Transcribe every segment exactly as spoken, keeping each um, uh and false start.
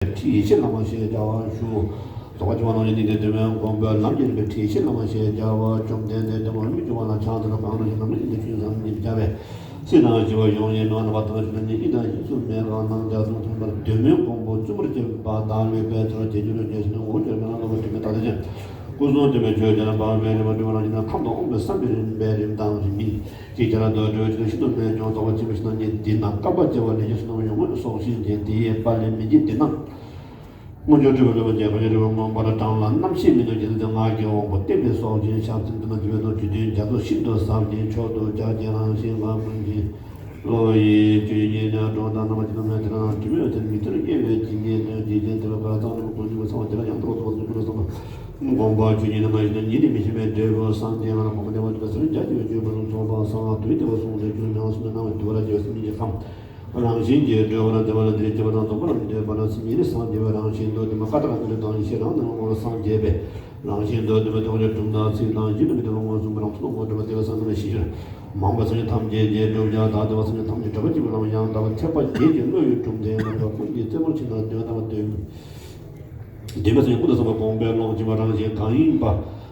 ཁྲིད་ཡེ་ཤེས་བླ་མ་ཞེས་བྱ་བ་ཞུ། རྫོགས་པ་ཆེན་པོ་རང་བཞིན་གནས་བརྟན་དུ་མའི་མགོན་པོའི་ལམ་གྱི་རིམ་པའི་ཁྲིད་ཡེ་ཤེས་བླ་མ་ཞེས་བྱ་བ་བཅོམ་ལྡན་འདས་དེ་མ་མི་འགྱུར་བ་ལ་ཕྱག་འཚལ་ལོ། གང་རུང་ཞིག་ནམ་མཁའི་དབྱིངས་སུ་ཁྱོན་བསམ་ཉིད་བྱ་བའི་སྲིད་དང་ཞི་བ་གཞུང་ཡིན་ནོ། རྣམ་པ་ཐམས་ཅད་ནི་ཡིད་དང་ཡིད་གསུམ་མེད་པ་རྣམས་རྒྱ་མཚོ་མཐོན་པོར་གདོད་མའི་མགོན་པོ་བཙུན་མོར་བཅས་པ་དང་ལུས་པའི་ཚོར་བ་བྱེད་འགྱུར་བའི་རྒྱལ་སྲས་ནི་ངོ་བོ་བཅོས་མའི་ལམ་ལ་བ་དྲི་མེད་དག་ལྟ་ཅན། སྐུ་གསུང་ཐུགས་མི་ཆོས་ཀྱི་ལམ་འཕགས་པའི་རིམ་པ་སྒྲུབ་པ་རང་བཞིན་ནི་ཁམས་དང་དབུས་པའི་བསམ་པའི་རིམ་པའི་རིམ་དང་རིམ་མིན། ཅེས་བྱ་ལ་དོ་གྲོལ་ཅིང་ཤིན་ཏུ་རྨད་བྱུང་རྫོགས་པ་ཆེན་པོའི་ཞིང་ན་ཉིད་འདི་ན་བསྐལ་པ་བྱེ་བ་ལས་ཀྱང་ཤིན་ཏུ་ཡོངས་སུ་རྫོགས་ཤིང་དེ་དེའི་དཔལ་ལས་མི་འཇིགས་འདི་ན། མངོན་སྤྱོད་སྤྲུལ་པའི་སློབ་དཔོན་གྱིས་གང་ཞིག་སྤྲུལ་པ་མངོན་པར་བགྲངས་ལ་རྣམ་ཤེས་མི་ནུབ་རྒྱུ་མཚན་ངག་གི་དབང་པོ་བསྟན་པའི་སྲོག་ཅན་ཞབས་ཕྱི་འདི་ན་འཇུག་པའི་དོན་རྒྱུད་དོན་རྒྱ་མཚོ་ཤིན་ཏུ་ཟབ་ཅིང་མཆོག་ཏུ་གྱུར་ཅིང་རང་བཞིན་ངག་ཀུན་གྱི་བློ་ཡི་ཆོས་ཉིད་ནི་སྒྲོ་དང་རྣམ་པ་ཅི་ཙམ་མེད་དེ་ལའང་དྲི་མེད་ཡོན་ཏན་མིག་ཏུ་དབྱེ་བའི་ཇི་སྙེད་དོན་ཇི་བཞིན་དེ་བས་གར་ཚང་ནུབ་ཀུན་འཇུག་པ་ཚང་བ་དེ་ལ་ཡང་དུ་རོ་ཚོགས་སུ་ཀུན་ལ་བསམ་པ། མགོན་པོ་ཆོས་ཉིད་ནི་མ་ཡིན་ན་ཉིད་ནི་མི་ཤེས་པའི་འབྲས་བུ་སངས་རྒྱས་ང་ལ་གོང་མ་སྟོན་པ་ཅི་ལ་ཟེར་བརྒྱ་བརྒྱ་བརྗོད་པ་རུ་ཚོགས་པ་གསང་སྔགས་དུས་བདེ་བ་གསུངས་ཏེ་རྒྱུ་མྱང་སུ་ནི་སྣང་བའི་དུ་བ་ར་བརྗོད་སེམས་ཉིད་ཀྱི་ཁམས། རང་བཞིན་གྱིས་གྲོལ་བ་ར་བདེ་བ་ལ་འདིར་སྐྱེ་བ་དང་རྫོགས་པ་ལ་མི་འདོད་པ་ན་སེམས་ཉིད་ནི་སངས་རྒྱས་པའི་རང་བཞིན་མདོར་བསྡུས་མ་ཀ་ཏ་ཀ་ནི་དང་ཡེ་ཤེས་རང་སྣང་ངོ་བོར་སངས་རྒྱས་པའི་རང་བཞིན་མདོར་བསྡུས་མ་ཐོག་ཀྱང་སྒྲུབ་སྟངས་ཚིག་དང་རྒྱུད་ལ་མི་འདོད་པ་མངོན་སུམ་པ་རང་ཚུལ་ངོ་སྒྲུབ་པ་དེ་བས་སངས་རྒྱས་ཞེས་བརྗོད། མང་པོ་སེམས་ཉིད་ཐམས་ཅད་ཀྱིས་སྒྲུབ་ཀྱང་བདག་བདེ་བ་སེམས་ཉིད་ཐམས་ཅད་སྒྲུབ་པ་གཅིག་པུ་ལམ་ཡང་དག་པ་ཐེག་པ་བརྒྱད་ཀྱི་བློ་ཡིས་གྲུབ་མཐའི་རྣམ་གྲངས་ཀུན་གྱི་རྩེ་མོར་ཕྱིན་ན་དོན་དམ་པ་དོན། བདེན་པ་སེམས་ཀུན་ཏུ་བཟང་པོ་གོང་འཕེལ་ཀློང་ཆེན་པོ་རང་བཞིན་གང་ཡིན་པ།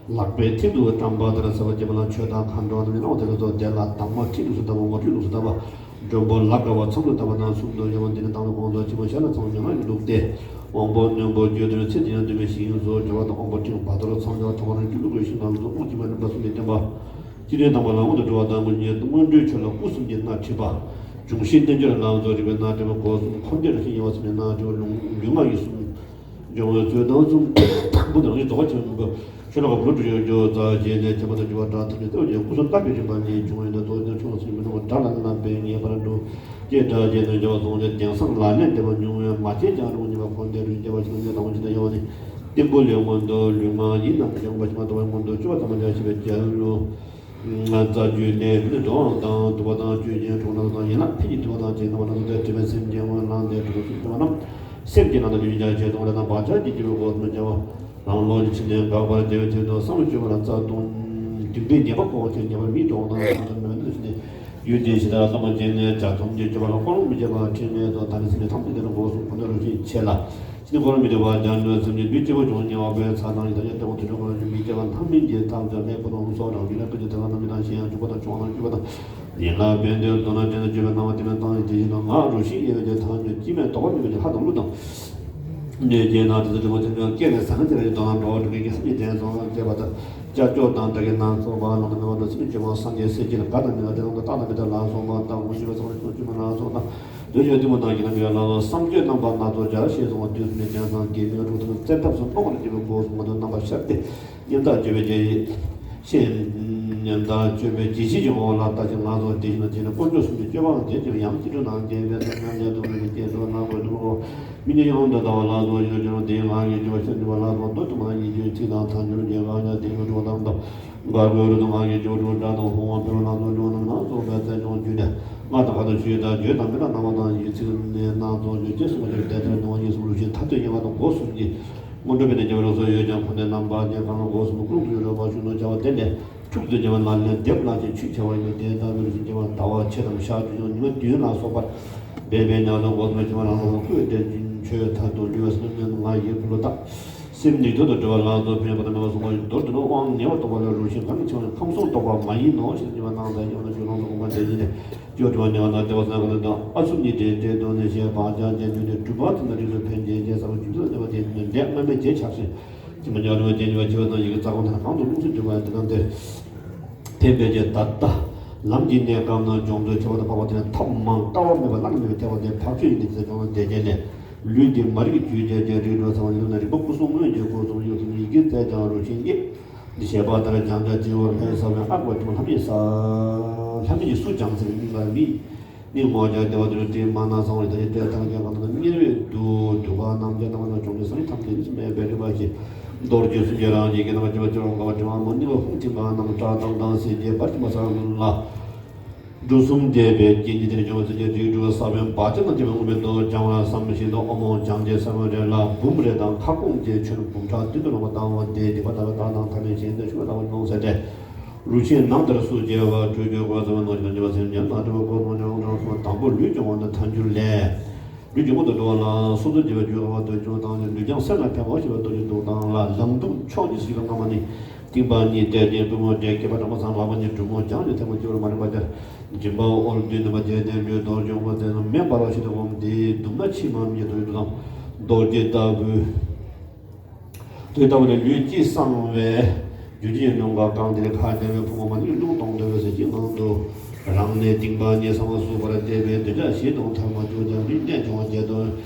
ལག་པའི་མཐིལ་དུ་བཀྲམ་པ་ལྟར་གསལ་བ་སྐྱེས་པ་ལ་ཆོས་དང་མཁའ་འགྲོ་རྣམས་ཀྱི་སྣང་བ་དེ་ལ་སོགས་དེ་ལ་དྭངས་མ་ཁྲིད་ལུགས་སུ་བལྟ་བ་ངོ་སྤྲོད་ལུགས་སུ་བལྟ་བ། མགྲོན་པོ་ལག་དགའ་བ་མཚམས་སུ་བལྟ་བ་དང་གསུམ་དུ་དབྱེ་བ་འདི་ནི་དང་པོའི་གོང་དུ་ཕྱི་མ་ཤར་ལ་ཚང་མ་ཉམས་ལེན་ལུགས་ཏེ། དབང་པོ་རྣོན་པོ་བརྗོད་དོན་ཚིག་དེ་ཡང་དུ་མའི་ཞིང་སོགས་སྦྱོར་བ་དང་དབང་པོ་ཕྲེང་བ་དོར་ཚང་སྦྱོར་ཐོག་རང་རྒྱུད་ལུགས་ཀྱི་ཤིང་ལ་ལུགས་དབང་གྱིས་མ་འདྲེན་པ་གསུམ་གྱིས་བསྟན་པ། སྤྱི་དོན་དང་པོ་ལ་སྔོན་དུ་འགྲོ་བ་དང་དངོས་ཉིད་མངོན་གྲོལ་ཆོས་ལ་སྐུ་གསུམ་གྱི་སྣ་ཁྲིད་པ། འབྱུང་བཞིའི་རྟེན་འབྱུང་ལ་ལམ་རྫོགས་རིག་པའི་སྣ་ཁྲིད་པ་སྒོ་གསུམ་འཁོར་འདས་རང་བཞིན་དབྱེ་བ་གསུམ་གྱི་སྣ་ཁྲིད་པ་ལུང་ལུས་ངག་ཡིད་གསུམ། སྦྱོང་བའི་ཚུལ་དང་གསུམ། པོ་དང་རྗེས་རྫོགས་པ་ཆེན་པོ། ཤོ་ལོ་ཀ་བུ་ལུ་ཀྲུ་ཡོ་ཇོ་ཙ་བྱས་ནས་ཁྱད་པར་དུ་འགྱུར་བ་སྒྲ་ཐམས་ཅད་ལྟ་བུ་ཅན་སྐུ་གསུམ་བརྟག་པའི་རིམ་པ་ཉིད་བྱུང་བའི་ནང་དུ་ཀྱང་ཆུང་ལ་སུན་མི་གནང་བ་སྒྲ་ལ་ནི་རྣམ་པའི་ངེས་པར་འགྲོ། ཅེས་སྒྲ་བཅས་ནི་སྦྱོར་བ་ཟུང་འཇུག་དེང་སང་ལག་ལེན་འདེབས་པ་ཉུང་བས་མ་བྱས་ཀྱང་རུང་ཉིད་མ་གོ་འདས་རུ་སྐྱེ་བ་ཆུང་ཉིད་དང་པོ་ཅི་འདྲ་ཡོང་བ་ནི། ཏིང་ཕུ་ལས་སྔོན་དུ་ལུས་ངག་ཡིད་རྣམས་ཀྱང་པ་ཕྱི་མ་ལྟ་བའི་སྔོན་དུ་བཅུ་པ་ཙམ་པ་ལ་ཤེས་པའི་རྒྱལ་ལུ། རྩ་རྒྱུད་ནས་ལུས་འདོང་དང་དུ་བ་དང་བཅུད་ཅན་དྲུག་སྣ་ཚོགས་དང་ཡན་ལག་ཕན་གྱི་དུ་བ་དང་བཅས་རྣམ་པ་སྣ་ཚོགས་ཏེ་དྲི་མེད་སེམས་ཀྱི་སྔོན་ལངས་ཏེ་དྲུག་ཏུ་སུ་སྐྱེ་བ་རྣམས་སེམས་ཀྱི་ནང་དུ་ལུས་ཀྱང་ཆེ་མཐོང་རེ་དང་བག་ཆགས་ཀྱི་སྐྱེ་བའི་སྒོ་ཙམ་སྐྱེ་བ། རང་བློ་ཡི་ཕྱི་ནས་འགག་པར་བདེ་བའི་ཚུལ་དུ་བསམ་བློ་བཅོས་པ་ལ་རྩ་ལྟུང་། འདུན་པའི་ཉེས་པ་བཀོག་ཅིང་ཉེས་པར་མི་ལྟུང་དང་བསམ་བློ་མི་ལྟུང་ཕྱི་ནས་ཡུལ་དེའི་ཕྱི་ལྟར་བསམ་པ་བྱས་ནས་བྱ་ཐམས་ཅད་སྤྱོད་པ་ལ་ཀུན་སློང་མི་བྱེད་པར་ཁྲེལ་མེད་དུ་ད་ནི་སེམས་ནི་ཐམས་ཅད་དེ་ལ་སྒོ་གསུམ་ཁོ་ནའི་རང་བཞིན་ཆེ་ལ། ཕྱི་ནས་འཁོར་མི་འདོད་པ་སྦྱར་འདོད་སེམས་ཀྱི་ལུས་སྐྱེ་བོ་ཅུང་ཉེ་བ་པའི་ཚ་དང་ཡི་དྭགས་ཀྱི་ལྟ་བུ་དུད་འགྲོ་ཀུན་ལ་མི་སྐྱེ་བ་ཐམས་ཅད་ཀྱི་ཐབས་ཀྱང་ལྷའི་སྐུ་དང་ལྷུང་སོགས་རང་རྒྱུད་ལ་ཀུན་གྱི་དེ་ལ་རྣམ་སྨིན་དང་ཞེན་ཡང་འཇུག་པ་དང་ཆུང་བ་དང་སྐྱུག་པ་དང་ཡན་ལག་བན་དེ་དོ་ན་དྲན་དང་བརྗོད་པའི་སྣང་བ་དེ་མེད་སྟངས་ཡིན་དེ་བཞིན་དུ་ངག་རུ་ཤིང་དབྱེ་བའི་དེ་ཐམས་ཅད་ཀྱི་མེད་དོགས་པ་མེད་པའི་ལྷ་དང་ཀླུ་དང་། གནོད་སྦྱིན་དང་དེ་ཚོ་དྲི་མ་ཐེམ་ཐེམ་སྐད་ནས་ཟང་ཟིང་ལ་འགྲོ་བ་སྒྲུབ་པའི་གེགས་སེམས་ཀྱི་དྲན་སོང་བཅས་པ་དང་། ཅ་ཅོ་དང་དགྲ་བགེགས་སྣ་ཚོགས་པ་ལམ་དུ་མེད་པ་དང་སེམས་ཀྱི་བ་སངས་རྒྱས་སྲས་ཀྱི་ལ་དགའ་དང་མི་དགའ་དེ་དང་དུ་རྟག་དང་མི་རྟག་ལ་སོགས་པ་དང་ཀུན་གཞི་བའི་ཚོགས་ཀྱི་ཚོགས་ཀྱི་མ་ལ་སོགས་དང་། འདོད་ཆེན་གཏི་མུག་དང་གྱེན་དང་མི་དགའ་ལ་སོགས་བསམ་སྤྱོད་རྣམ་པ་སྣ་ཚོགས་སྦྱར་ཞེས་གསུངས་པ་དུས་གསུམ་གྱི་རྒྱལ་སྲས་དགེ་མི་དགའ་དྲུག་དང་བཙན་ཐབས་སུ་སྣང་བར་བྱེད་པའི་སྒོ་གསུམ་མ་དུ་རྣམ་པར་ཤར་ཏེ། ཉམས་དང་སྤྱོད་པའི་རྗེས་ཤེས་ཉམས་དང་སྤྱོད་པའི་རྗེས་ཤེས་ཀྱི་ངོ་བོ་ལ་ལྟ་ཞིང་ང་ཚོ་དེ་བཞིན་དུ་དེ་ནི་དཀོན་མཆོག་གསུམ་གྱི་སྤྱོད་པའང་དེ་ལྟར་ཡང་སྤྱི་སྒྲོ་ནང་རྒྱས་པའི་སེམས་ཉམས་ལས་སྡུག་བསྔལ་གྱི་སྐྱེ་འགྲོ་ནང་གོས་སྡུག་གོ། མི་ཉིད་ཡོངས་སུ་དག་པ་ལ་སོགས་ཡོད་ཀྱང་དེའི་ངང་གིས་སྐྱེ་བ་ཤིན་ཏུ་བ་ལ་སོགས་མདོར་དུ་མ་ཡིན་གྱི་ཚིག་དང་མཐའ་འགྱུར་གྱི་ངག་ཡང་དེ་ཉིད་འགྲོ་དང་དང་། འགལ་གྱི་རུ་དང་ངག་གི་སྦྱོར་དྲུག་སྒྲ་དང་ཕུང་པོ་འཕེལ་བ་སྣ་ཚོགས་འབྱུང་བ་རྣམས་སྣ་ཚོགས་པའི་རྩལ་སྦྱོང་རྒྱུད་ནས་སྔགས་དང་ཁ་དོག་ཆོས་དང་བརྗོད་དང་མི་རྟག་རྣམ་པ་དང་ཡིད་ཚིག་ནས་སྣ་ཚོགས་བརྗོད་ཅེས་གསུངས་པ་ལྟར་དེ་ལྟར་སྣང་བ་ཡིད་གསུམ་རུ་ཤིང་མཐའ་གཏད་དབྱེ་བ་དང་སྒོ་གསུམ་གྱི་སྔོན་འགྲོ་བས་ནི་སྐྱེ་བ་རང་སོགས་ཡོད་ཀྱང་ཁོ་ནའི་རྣམ་པ་ཅན་གང་ལ་སྒོ་གསུམ་དུ་ཀུན་རྫོབ་ཀྱི་རོལ་པ་ཞུགས་ནོ་བྱ་བ་དེ་ལས། ཁྱུག་ཏུ་སྦྱར་བ་ལ་ལན་འདེབས་ལ་ཅིག་ཆུད་ཆ་བ་ཡོད་དེ་ལྟ་བུའི་རིགས་སུ་སྐྱེ་བ་ཟླ་བ་ཕྱེད་དམ་ཞག་བཅུ་ཞིང་ཉི་མ་བདུན་ལ་སོགས་པར་འབད་པའི་ཉམས་སུ་སྒོ་གསུམ་ཆུད་པ་རང་ལ་སོགས་ཀུན་ཏེ་ཆོས་མཐར་ཐུག་ལུས་པ་སེམས་ནི་ང་ཡི་ཕུ་ལུ་དག་སེམས་ནི་ཐོག་ཏུ་གྲོལ་བ་ལ་སོགས་ཕན་པ་དང་མེད་པ་གསུངས་པ་མདོར་བསྡུ་ན་དབང་ངེས་པར་རྟོགས་པ་ལ་རུ་ཤིང་གང་གིས་ཆེ་བ་ནི་ཁམས་གསུམ་རྟོགས་པ་མ་ཡིན་ནོ་ཞེས་སྙན་པ་གནང་དང་སྙན་པ་ན་རྒྱུ་ལོངས་སུ་གོམས་པ་དེ་ཉིད་ནི། སྐྱོ་སྒྲིབ་པ་ཉེ་བ་དང་བདེ་བ་སེམས་ཁ་ལ་དང་ཨ་ཚུགས་གཉིས་ཏེ་ཏེ་དོན་ནི་ཞེས་བག་ཆགས་ཅན་དུས་ཏེ་སྒྲུབ་པ་དེ་ན་རིགས་ལ་ཕན་ཆེན་ཅན་ས་ལ་རྒྱུ་དུ་ལ་བདེ་བ་དེ་ནི་འདས་སྔ་མའི་རྗེས་ཆགས་ཤིང་། ཅི་མ་ཉག་རིང་བ་ཅན་ཉེ་བ་ཆེ་བ་དང་ཡི་གེ་རྩ་གོང་ཐ་ན་གང་དུ་ལུགས་སུ་འགྱུར་བ་དེ་དང་དེ། ཕན་པའི་ཆེད་ད་ལྟ་ལམ་གྱི་གནས་སྐབས་ན་སྦྱོང་ཚུལ་ཆེ་བ་དང་འཕགས་པ་དེ་ནི་ཐབས་མང་ལྟ་བ་མེད་པ་བླ་ན་མེད་པའི་ཐེག་པ་དེ་འཕགས་ཆོས་ཡིན་ཏེ་དེ་སྦྱོང་བ་དེ་རྗེས་ལས་ལུས་འདི་མ་རིག་གི་རྒྱུད་ཀྱི་རྒྱུད་རིག་འགྲོ་ཚང་བ་ཡིན་ན་རིག་པ་སྐུ་གསུང་མངོན་གྱི་སྒོ་གསུམ་ཡོད་ཚུལ་ཡི་གེ་རྩལ་ཀྱང་རུ་ཤིང་ཡིན། འདི་ཞེས་པ་ལྟར་སྦྱང་བྱ་སྤྱི་བོར་ལྷའི་ས་བོན་ཨ་ཀ་བ་ཆུང་ལྷ་མིའི་ས། ལྷ་མིན་གྱི་སུ་སྦྱང་ཚེ་སྙིང་ག་མི། ནི་ངོ་བོ་ཀྱང་བདེ་བ་དུ་ནི་དྲི་མ་སྣ་ཚང་བ་ཡི་དྭགས་ཀྱི་སྒྲས་ཐང་ཀྱང་གང་དུ་ན་དམྱལ་བའི་དུག་དུག་ཁ་རྣམས་ཀྱང་རྣམ་པ་སྣ་བྱུང་གི་སང་ཉིན་ཐམས་ཅད་ཉིད་སུ་མེད་པའི་རིམ་པ་བཞིན་མདོར་བསྡུས་སུམ་བརྒྱ་རང་བཞིན་གྱི་རྣམ་པ་བཅུ་པ་ཅི་རུང་དགའ་བ་དྲི་མ་མོ་ནི་བ་ཧཱུྃ་མཐིང་ག་རྣམས་སྒྲ་དང་དང་སེམས་ཀྱི་བར་གྱི་མ་ཚང་ལ། འབྲུ་གསུམ་འདས་པའི་རྐྱེན་གྱིས་དེར་འབྱུང་བའི་ཚུལ་གྱིས་རིགས་དྲུག་ས་བོན་བག་ཆགས་དང་བཅས་པའི་མངོན་མེད་དུ་སྦྱང་བར་བསམ་བཞིན་དུ་ཨོཾ་སྦྱང་བྱའི་ས་བོན་རེ་ལ་འབུམ་རེ་དང་ཁ་སྐོང་བཅས་མཆོད་འབུམ་ཕྲག་བདུན་དུ་ལོངས་པ་བཏང་བ་དེ་སྡིག་པ་ལྟ་བའི་བདག་དང་ཐ་མལ་གཞན་དུ་ཞུགས་པ་ལྟ་བུ་མྱོང་ཟེར་ཏེ། རུ་ཤིང་ནམ་ལྟར་སུ་སྐྱེ་བ་སྤྲུལ་སྐྱེ་སྒོ་ཙམ་ནང་བཞིན་ཉེ་བ་སེམས་ཉམས་དང་བྲལ་བའི་སྒོ་གསུམ་ཉམས་དང་བྲལ་བ་གསུམ་དང་པོ་ལུས་ཀྱི་དབང་དུ་མཐའ་འགྱུར་ལས། ལུས་ཀྱི་དབང་དུ་འགྲོ་བ་ལ་སོ་སོ་སྐྱེ་བའི་རྒྱུ་དབང་དུ་འགྲོ་དང་ལུས་ཀྱང་སེམས་ལ་ཕན་པའོ་ཞེས་པ་ལྟོ་ཡི་དུག་དང་ལ་ལང་དུག་མཆོག་གཉིས་སུ་ཞིག་ལ་སྔ་མ་ནི། རྟིང་པ་གཉིས་གཏད་ཅིང་པུས་མོ་བྲེགས། སྐེད་པ་དྲང་པོ་ཚང་ལག་པ་གཉིས་གྲུ་མོ་བརྐྱང་ནས་ཐལ་མོ་སྐྱེ་བར་མ་རིག་པ་སྦྱར། མགྲིན་པ་ཨོལ་བདུད་ནུས་པ་བརྒྱད་ལྡན་ལུས་རྡོར་གཅོང་པོ་རྩལ་རྣམས་མེ་འབར་བ་ཞིག་ཏུ་བསྒོམས་ཏེ་དུག་སྣ་ཕྱི་མ་མི་ཡི་དུག་ཡི་དུག་དང་རྡོ་རྗེ་ལྟ་བུའི། དུས་ལྟ་བུ་ནི་ལུས་སྐྱིད་སངས་པས། རྒྱུ་ཅི་ཡིན་རླུང་གང་གང་དེ་ལས་ཁ་བརྒྱབ་པའི་ཕུང་པོ་མ་ནི་རླུང་གཏོང་འདོད་པའི་ཟེར་གྱི་ངང་དུ། རང་ནས་རྟིང་པ་གཉིས་གསང་བ་སུ་བར་བལྟས་པས་འདོད་ཆགས་ཞེ་སྡང་ཐལ་མོ་སྐྱེ་བ་ཀྱང་ལུས་གནད་སྦྱོང་བ་བརྒྱད་དོ།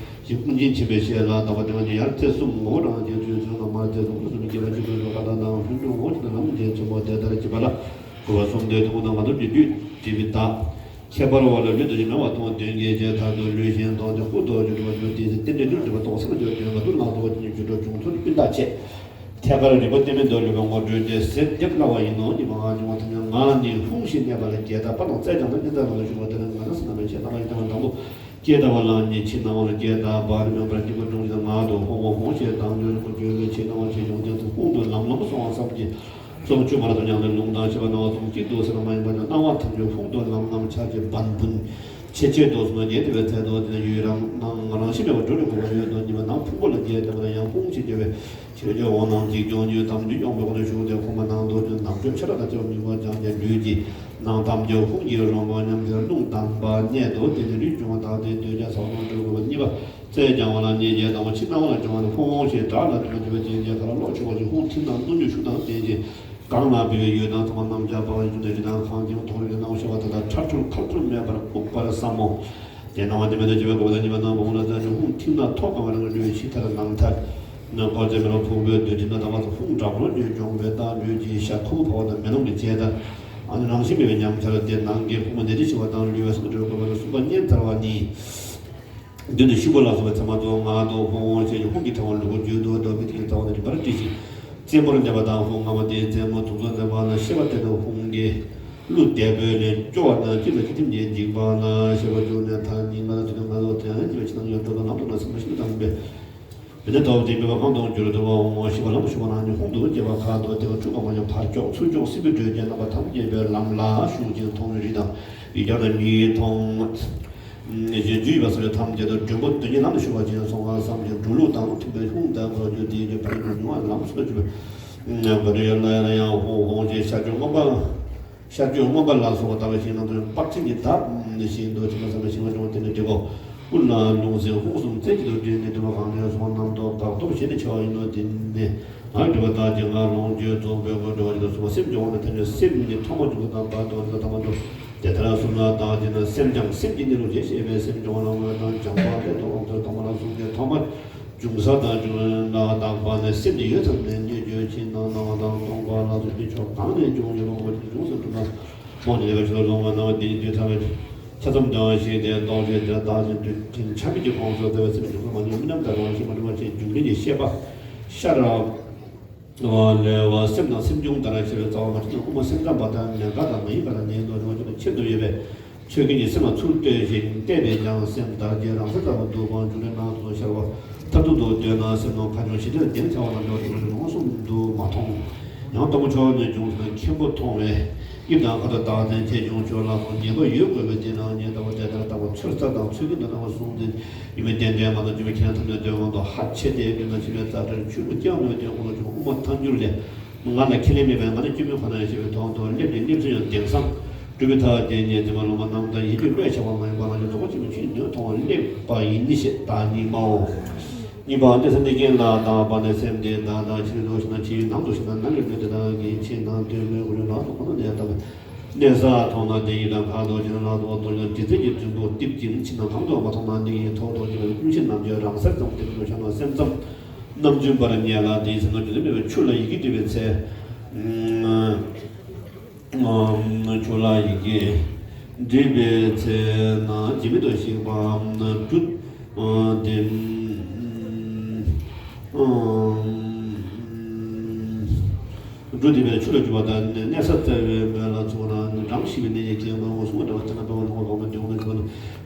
ཞིག་ཀུན་མཁྱེན་ཆེན་པོའི་ཞལ་ལ་བདག་པོ་དེ་བ་ནི་ཡར་ཚེ་གསུམ་ངོ་བོ་རང་རྒྱལ་ཚུལ་ཚུལ་ན་མར་ཚེ་གསུམ་སྐུ་གསུམ་སྐྱེ་བ་གཅིག་པུའི་བློ་ཁ་དང་ལྷུན་གྲུབ་ངོ་བོ་ཞིག་ན་ལམ་འདྲེན་ཆེན་པོ་དེ་ལྟར་བགྱིས་པ་ལ། དགུ་པ་གསུམ་དེ་ཐུན་མོང་དང་ངང་དུ་བསྡུས་བྲིས་པའི་བདག་ཁྱད་པར་བ་ལ་ལུས་དང་ཡིད་མེད་པ་མཐོང་དོན་གྱི་རྗེས་མཐར་དུ་ལུས་གཞན་དོན་དེ་ཧུར་ཐག་གཅིག་ཏུ་བསྒྲུབ་པ་བརྟེན་ཏེ་རྟེན་འབྲེལ་སྒྲུབ་པ་རྟོགས་སེམས་སྦྱོར་དོན་ལ་དུ་ལ་དོ་ཅན་གྱི་རྒྱུ་འགྲོ་བྱུང་ཚུལ་སྤུན་ཟླ་ཆེ། ཐད་ཀར་རིག་པ་གཏན་མེད་དུ་ལུས་པའི་ངོ་སྤྲོད་དེ་ཟེར་འདེབས་སླ་བ་ཡིན་ནོ། གཉིས་པ་ང་འབྱུང་བ་ཐམས་ཅད་ང་ནི་ཧཱུྃ་ཞེས་གནས་པ་ལ་རྒྱས་བཏབ་པ་དང་བཙལ་ཀྱང་ན་གཉིས་ལྟར་ལ་ཞུགས་པ་དེ་ནི་ང་ན་སེམས་རྣམ་པའི་ཆེད་རྣམ་པ་ཡི་དང་དང་པོ། སྐྱེས་དང་བ་ལ་ནི་ཕྱི་སྣང་བ་ལ་སྐྱེས་དང་བ་རི་མོན་པར་སྐྱེས་པ་འབྱུང་བཞིན་ང་དང་ཧཱུྃ་ཧཱུྃ་ཞེས་དང་འདོད་ཀྱི་བརྗོད་པའི་ཕྱི་སྣང་བ་ཞེས་འབྱུང་ཀྱང་ཚུལ་ཧཱུྃ་དུ་ལམ་ལམ་སོང་བ་བསམ་གྱིས་རྩོམ་ཆུ་མར་དུ་མཉམ་དུ་ལུང་དང་ཤེས་པ་སྣང་བ་གསུམ་གཅིག་ཏུ་ཟེར་བ་མ་ཡིན་པ་ནི་སྣང་བ་ཐམས་ཅད་ཧཱུྃ་དུ་ལམ་ལམ་ཆར་གྱི་བན་བུན་ཆེ་ཆེ་དུ་སོང་ནས་རྒྱས་ཏེ་བའི་ཚད་དུ་དེ་ཡུལ་རང་སྣང་རང་བཞིན་མེད་པར་འགྲོ་རིགས་གོ་བ་ཡོད་དོ། གཉིས་པ་ནང་ཕུང་པོ་ལ་རྒྱས་ཏེ་མ་ཡང་ཧཱུྃ་ཞེས་བརྗོད་པའི་ཕྱིར་ཀྱང་འོག་ནང་འཇིགས་སྐྱོང་ཉུལ་དམ་རྒྱུ་སྐྱོང་པའི་སྒོ་ནས་ཞུགས་ཏེ་ཁོང་མ་ནང་དུ་ནང་ཆོས་ཆ་ར་དང་བཅས་པ་མི་དགོས་ཀྱང་ཀྱང་ལུས་ཀྱི་ནང་ཐམས་ཅད་ཧཱུྃ་གི་རོལ་མོ་ཉམས་ཏེ་རླུང་དང་བ་གནད་དུ་བསྟན་ནས་ལུས་འབྱུང་བ་དག་སྟེ་འདོད་ཆགས་ཚོགས་རྣམས་སྒྲོལ་དགོས་པ་གཉིས་པ། རྩལ་སྦྱང་བ་ལ་ནི་རྒྱས་དང་པོ་ཕྱི་སྣང་བ་ལ་སྦྱོང་བ་ནི་ཧཱུྃ་ཧཱུྃ་ཞེས་སྒྲ་ལ་དོན་བསྡུ་བའི་རྐྱེན་གྱིས་ག་ལ་བློ་ཆོས་པ་ཞིག་ཧཱུྃ་ཐིམ་དང་སྣོད་བཅུད་ཤུགས་དང་ལྡན་ཅིང་གང་ལ་འབད་བའི་ཡུལ་དང་ཚང་མ་རྣམ་གཞག་པ་བ་ཡུལ་ནས་རི་དང་ཁང་ཁྱིམ་མཐོང་རིགས་ཀྱི་སྣང་བ་ཤར་བ་དེ་དག་ཁྲ་ཁྲོལ་ཁ་ཁྲོལ་མེད་པར་ལྐུགས་པར་བསམ་མོ། དེ་སྣང་བ་དེ་མེད་དུ་བྱེད་པའི་དགོས་པ་དང་གཉིས་པ་སྣང་བ་ཧཱུྃ་ལ་རྩལ་སྦྱོང་ཧཱུྃ་ཐིམ་ན་ཐོག་གང་བ་རང་གི་ལུས་ཕྱི་ཐལ་ནང་ཐལ། ནང་འཁོར་རྩེ་མེ་ལོང་ཕུང་པོའི་འདོད་ཅན་ན་དང་པ་ཚོ་ཧཱུྃ་དྲག་པོར་འཇུག་སྦྱོང་བའི་རྟགས་འགྲོས་ཀྱི་ཤ་ཁུ་བུ་ཕ་བ་དང་མེ་ལོང་གི་རྗེས་ལྟར། ཨ་ནི་རང་བཞིན་མེད་པའི་ཉམས་འཆར་ཏེ་ནང་གི་ཧཱུྃ་མ་ནད་དེ་ཞི་བ་དང་ལུས་པའི་སེམས་ཀྱི་འགྲོས་བཀོད་པ་ནི་གསུམ་པ་གཉེན་མཚར་བ་ནི། མདུན་དུ་ཤུད་པ་ལ་སོགས་པའི་མཚན་མ་གཙོ་བོ་ང་དང་ཧཱུྃ་ཧཱུྃ་ཞེས་ཀྱི་ཧཱུྃ་གི་ཕྲེང་བ་ལུ་གུ་རྒྱུད་དུ་འདོད་པའི་དེ་ལས་རྩ་བ་ནས་རིམ་པར་བྲིས་ཤིང་། རྩེ་མོར་གནས་པ་དང་ཧཱུྃ་སྔ་མ་དེའི་རྩེ་མོ་དུག་མཚོན་མཚན་མ་ལ་ཤེས་པ་དེ་དང་ཧཱུྃ་གི་གླུ་དལ་པོའི་ལན་སྐྱོ་བ་དང་གཅིག་ལ་གཅིག་ཐིམ་གྱིས་འཇིགས་པ་ལ་ཤེས་པ་བཅུག་ནས་མཐའ་གཉིས་ང་ལ་དུས་ནས་ང་ལོ་དེ་ཡང་སྐྱེ་བའི་ཕྱི་ནང་ཡོད་འགྲོ་དང་ལམ་དུ་ལ་སེམས་པ་ཤིན་ཏུ་དང་པས། མི་ནི་ཐོབ་སྟེ་མི་བ་གང་དང་འགྱུར་དུ་བ་འོང་ཞི་བ་ལམ་ཞུ་བ་རང་ཉིད་ཧཱུྃ་དུ་སྐྱེ་བ་ཁ་དོག་དེ་བ་འཁྲུལ་པ་མ་ཡིན་ཕར་ཕྱོགས་ཚུར་ཕྱོགས་སྲིད་པའི་དྲོད་ཅན་རྣམ་པ་ཐམས་ཅད་པའི་ལམ་ལ་ཞུགས་ཤིང་མཐོང་བའི་རིགས་དང་ཡིད་ཀྱང་དང་མིག་ཐོང་། རྗེས་འཇུག་ཡོད་པ་སོགས་ཐམས་ཅད་དུ་མགྲོན་པོ་དོན་གཉེར་ལམ་དུ་ཞུགས་པ་ཅན་སོང་བ་བསམ་ཞིང་འགྲོ་ལུགས་དང་མཐུན་པའི་ཧཱུྃ་དང་འཁོར་རྒྱུ་དེའི་རྒྱུ་བར་དུ་མྱོང་བ་ལམ་སོགས་ཀྱི་བར་དུ་ཡང་ལ་ཡང་ཧཱུྃ་ཧཱུྃ་ཅེས་ཤར་སྐྱོད་མངོན་པ། ཤར་སྐྱོད་མངོན་པ་ལ་སོགས་པ་ལྟ་བུ་ཞིག་ནང་དུ་དཔག་བསམ་གྱི་བརྡ་བཞིན་དུ་ཐིམ་པ་བསམ་པའི་ཤིང་བ་ལྗོངས་དེ་ནི་འབྲས་བུ་ཀུན་ལ་ལུང་ཟིན་ཧཱུྃ་གསུམ་རྩེ་གཅིག་ཏུ་འདྲེས་ནས་འདྲེས་པ་གང་ནས་སོང་རྣམ་རྟོག་བག་སྟོབས་ཞེ་ནས་ཆེ་བ་ཡིན་ནོ། དེ་ནས་ང་འདྲེས་པ་དག་ཅིང་ང་ལོངས་སྤྱོད་རྫོགས་པའི་སྒོ་འགྲོ་བ་ཡིན་ལ་སོགས་པ་སེམས་སྦྱོང་བ་ནི་ཐམས་ཅད་སེམས་ཉིད་ཐོག་མ་བཅུ་པ་དང་བར་དུ་ཐ་མ་དུ་དེ་ལྟར་གསུམ་ལ་བརྟག་ཅིང་སེམས་ཀྱང་སེམས་ཀྱི་གནས་ལུགས་ཞེས་བཤད་པའི་སེམས་སྦྱོང་བ་ལ་དངོས་དང་སྦྱང་བ་སླད་དུ་དབང་དུ་ཐོག་མ་ལ་གསུམ་གྱི་ཐོག་མ། འབྱུང་ས་དང་འབྱུང་ལ་བརྟག་པ་ནི་སེམས་ཀྱི་ཡུལ་ཙམ་ནས་རྙེད་རྒྱུ་ཕྱིན་ན་སྣང་བ་དང་སྟོང་པ་ལ་སོགས་པའི་ཕྱོགས་གང་ནས་བྱུང་ཡོད་པ་ངོ་བོ་ཉིད་ཡོངས་སུ་གྲུབ་ན་མོ་ནི་ལས་ཀ་ཕྱི་ལ་ལོང་བ་སྣང་བ་དེ་ཉིད་དུས་ཐ་བའི་ཆ་ཙམ་དུའང་ཞིག་སྟེ་རྟོག་བཅས་དེ་དག་ཅིང་དུས་མཐུན་ཆ་མེད་ཀྱི་ཁོངས་སུ་བརྩེ་བའི་སེམས་འབྱུང་ས་མ་ནི་རྨི་ལམ་ལྟར་རང་བཞིན་མ་གྲུབ་པ་ཅན་འབྱུང་མཁན་གྱི་ཤེས་པ་ཤ་ར་བ་ལས་བ་སེམས་དང་སེམས་བྱུང་ལྟར་ཤེས་པའི་རྩ་བ་མ་ཕྱིན་དབུ་མ་སེམས་ཙམ་པ་དང་མེད་དགག་དང་མ་ཡིན་པ་དང་ནས་འདོད་རུང་ཆོས་ཀྱི་ཆེད་དུ་ཡོད་པའི། ཆོས་ཀུན་གྱི་སེམས་ལ་ཚུར་ལྟོས་ཤིང་བལྟས་པས་ཀྱང་སེམས་དར་རྒྱས་རང་སར་དར་བ་འདུག་པའང་འབྱུང་ལྡན་སྣང་ཚུལ་ཤར་བ་མཐར་ཐུག་ཏུ་ལྟོས་ན་སེམས་ནང་ཁ་སྦྱོང་ཞི་བདེར་བདེར་འཆར་བ་རྣམས་ཀྱང་འབྱུང་ལྡན་མངོན་སུམ་དུ་མ་མཐོང་། ཡང་སྟོང་ཕྱོགས་ནས་བྱུང་ཟིན་མཁན་པོ་མཐོང་བས་དབྱིབས་དང་ཁ་དོག་དག་ལྡན་ཆེ་ཆུང་ཆོས་ལ་སོགས་ངེས་པ་ཡོད་དགོས་པས་དེ་ནང་ཉེ་ལྟ་བུ་དེ་ལྟར་ལྟ་བ་ཚུལ་རྩ་དང་ཚུལ་ཁྲིམས་དང་རྣམ་པ་གསུམ་ལྡན་ཡུལ་མི་རྟེན་འབྲེལ་མ་དང་འབྱུང་བའི་ཁྱེད་རང་ཐམས་ཅད་འདོད་དབང་དུ་ཧ་ཆེ་སྟེ་དེ་ན་ཕྱི་མའི་རྩ་བྲལ་ཆོས་ཀུན་ཀྱང་མེད་དོན་ཁོང་ལ་བྱུང་དབུ་མ་ཐལ་འགྱུར་ལས། ང་ལ་ཁས་ལེན་མེད་པས་ང་ནི་སྐྱོན་མེད་ཁོ་ན་ཡང་ཞེས་པའི་དོན་དུ་སླེབས་ཏེ་སླེབས་ཚུལ་ཡང་དེང་སང་སྤྲུལ་པའི་ཐག་བཅད་ཉེ་ཙེ་མ་ལོ་མ་རྣམས་དང་ཡིད་ཀྱི་བློས་བྱ་བ་མ་ཡིན་པ་ལ་ནི་རྫོགས་པ་ཆེན་པོའི་ཆོས་ཉིད་མཐོང་བ་སླེབས་པ་ཡིན་ནི་ཞེས་བདག་ཉིད་སྨྲའོ། གཉིས་པ་གནས་ས་འདི་རྐྱེན་ལ་བརྟག་པ་ནི་སེམས་འདི་བདག་དང་ཕྱིར་འགྲོ་ཞིང་ན་ཕྱིའི་ནང་དུ་ཞིག་ན་ནང་གི་ལུས་འདི་དང་གི་ཕྱིའི་ནང་དོན་མོས་གུ་ལུས་ནང་དུ་ཁོ་ན་ནས་བཏང་གནས་ས་མཐོང་ན་དེ་ཡི་དང་ཁ་དོག་ཅན་ལ་དོག་དོག་ཀྱང་དྲི་ཚིལ་གྱི་རྫུན་པོ་གཏིབས་ཀྱིས་ཕྱི་ནང་གང་དུ་མ་མཐོང་ན་འདི་ཡི་ཐོག་ཐོག་ཅིག་ལ་ཀུན་གཞི་རྣམ་འབྱེད་རང་སར་ཙམ་དེ་ཚོ་ཤ་ན་སེམས་ཙམ། རྣམ་རྫུན་པར་ཉལ་ལ་དེའི་ཚེ་ན་རྒྱུ་ལྡན་མེད་པའི་ཆུ་ལ་ཡི་གེ་བྲིས་པའི་ཚེ། ཆུ་ལ་ཡི་གེ་བྲིས་པའི་ཚེ་ན་ཇི་མི་དུ་ཞིག་པའམ་གྲུ་དེ་གྲུ་དེ་བའི་ཆུ་ལ་རྒྱུ་བ་དང་གནས་ས་བཙལ་བའི་མོད་ལ་ཚུགས་ན་གྲང་ཞིག་པའི་གནས་ཀྱི་གེགས་མང་བོ་གསུངས་པ་འདྲ་བ་དེ་ན་འབད་བ་ལོང་བ་གང་མ་འདུག་ན་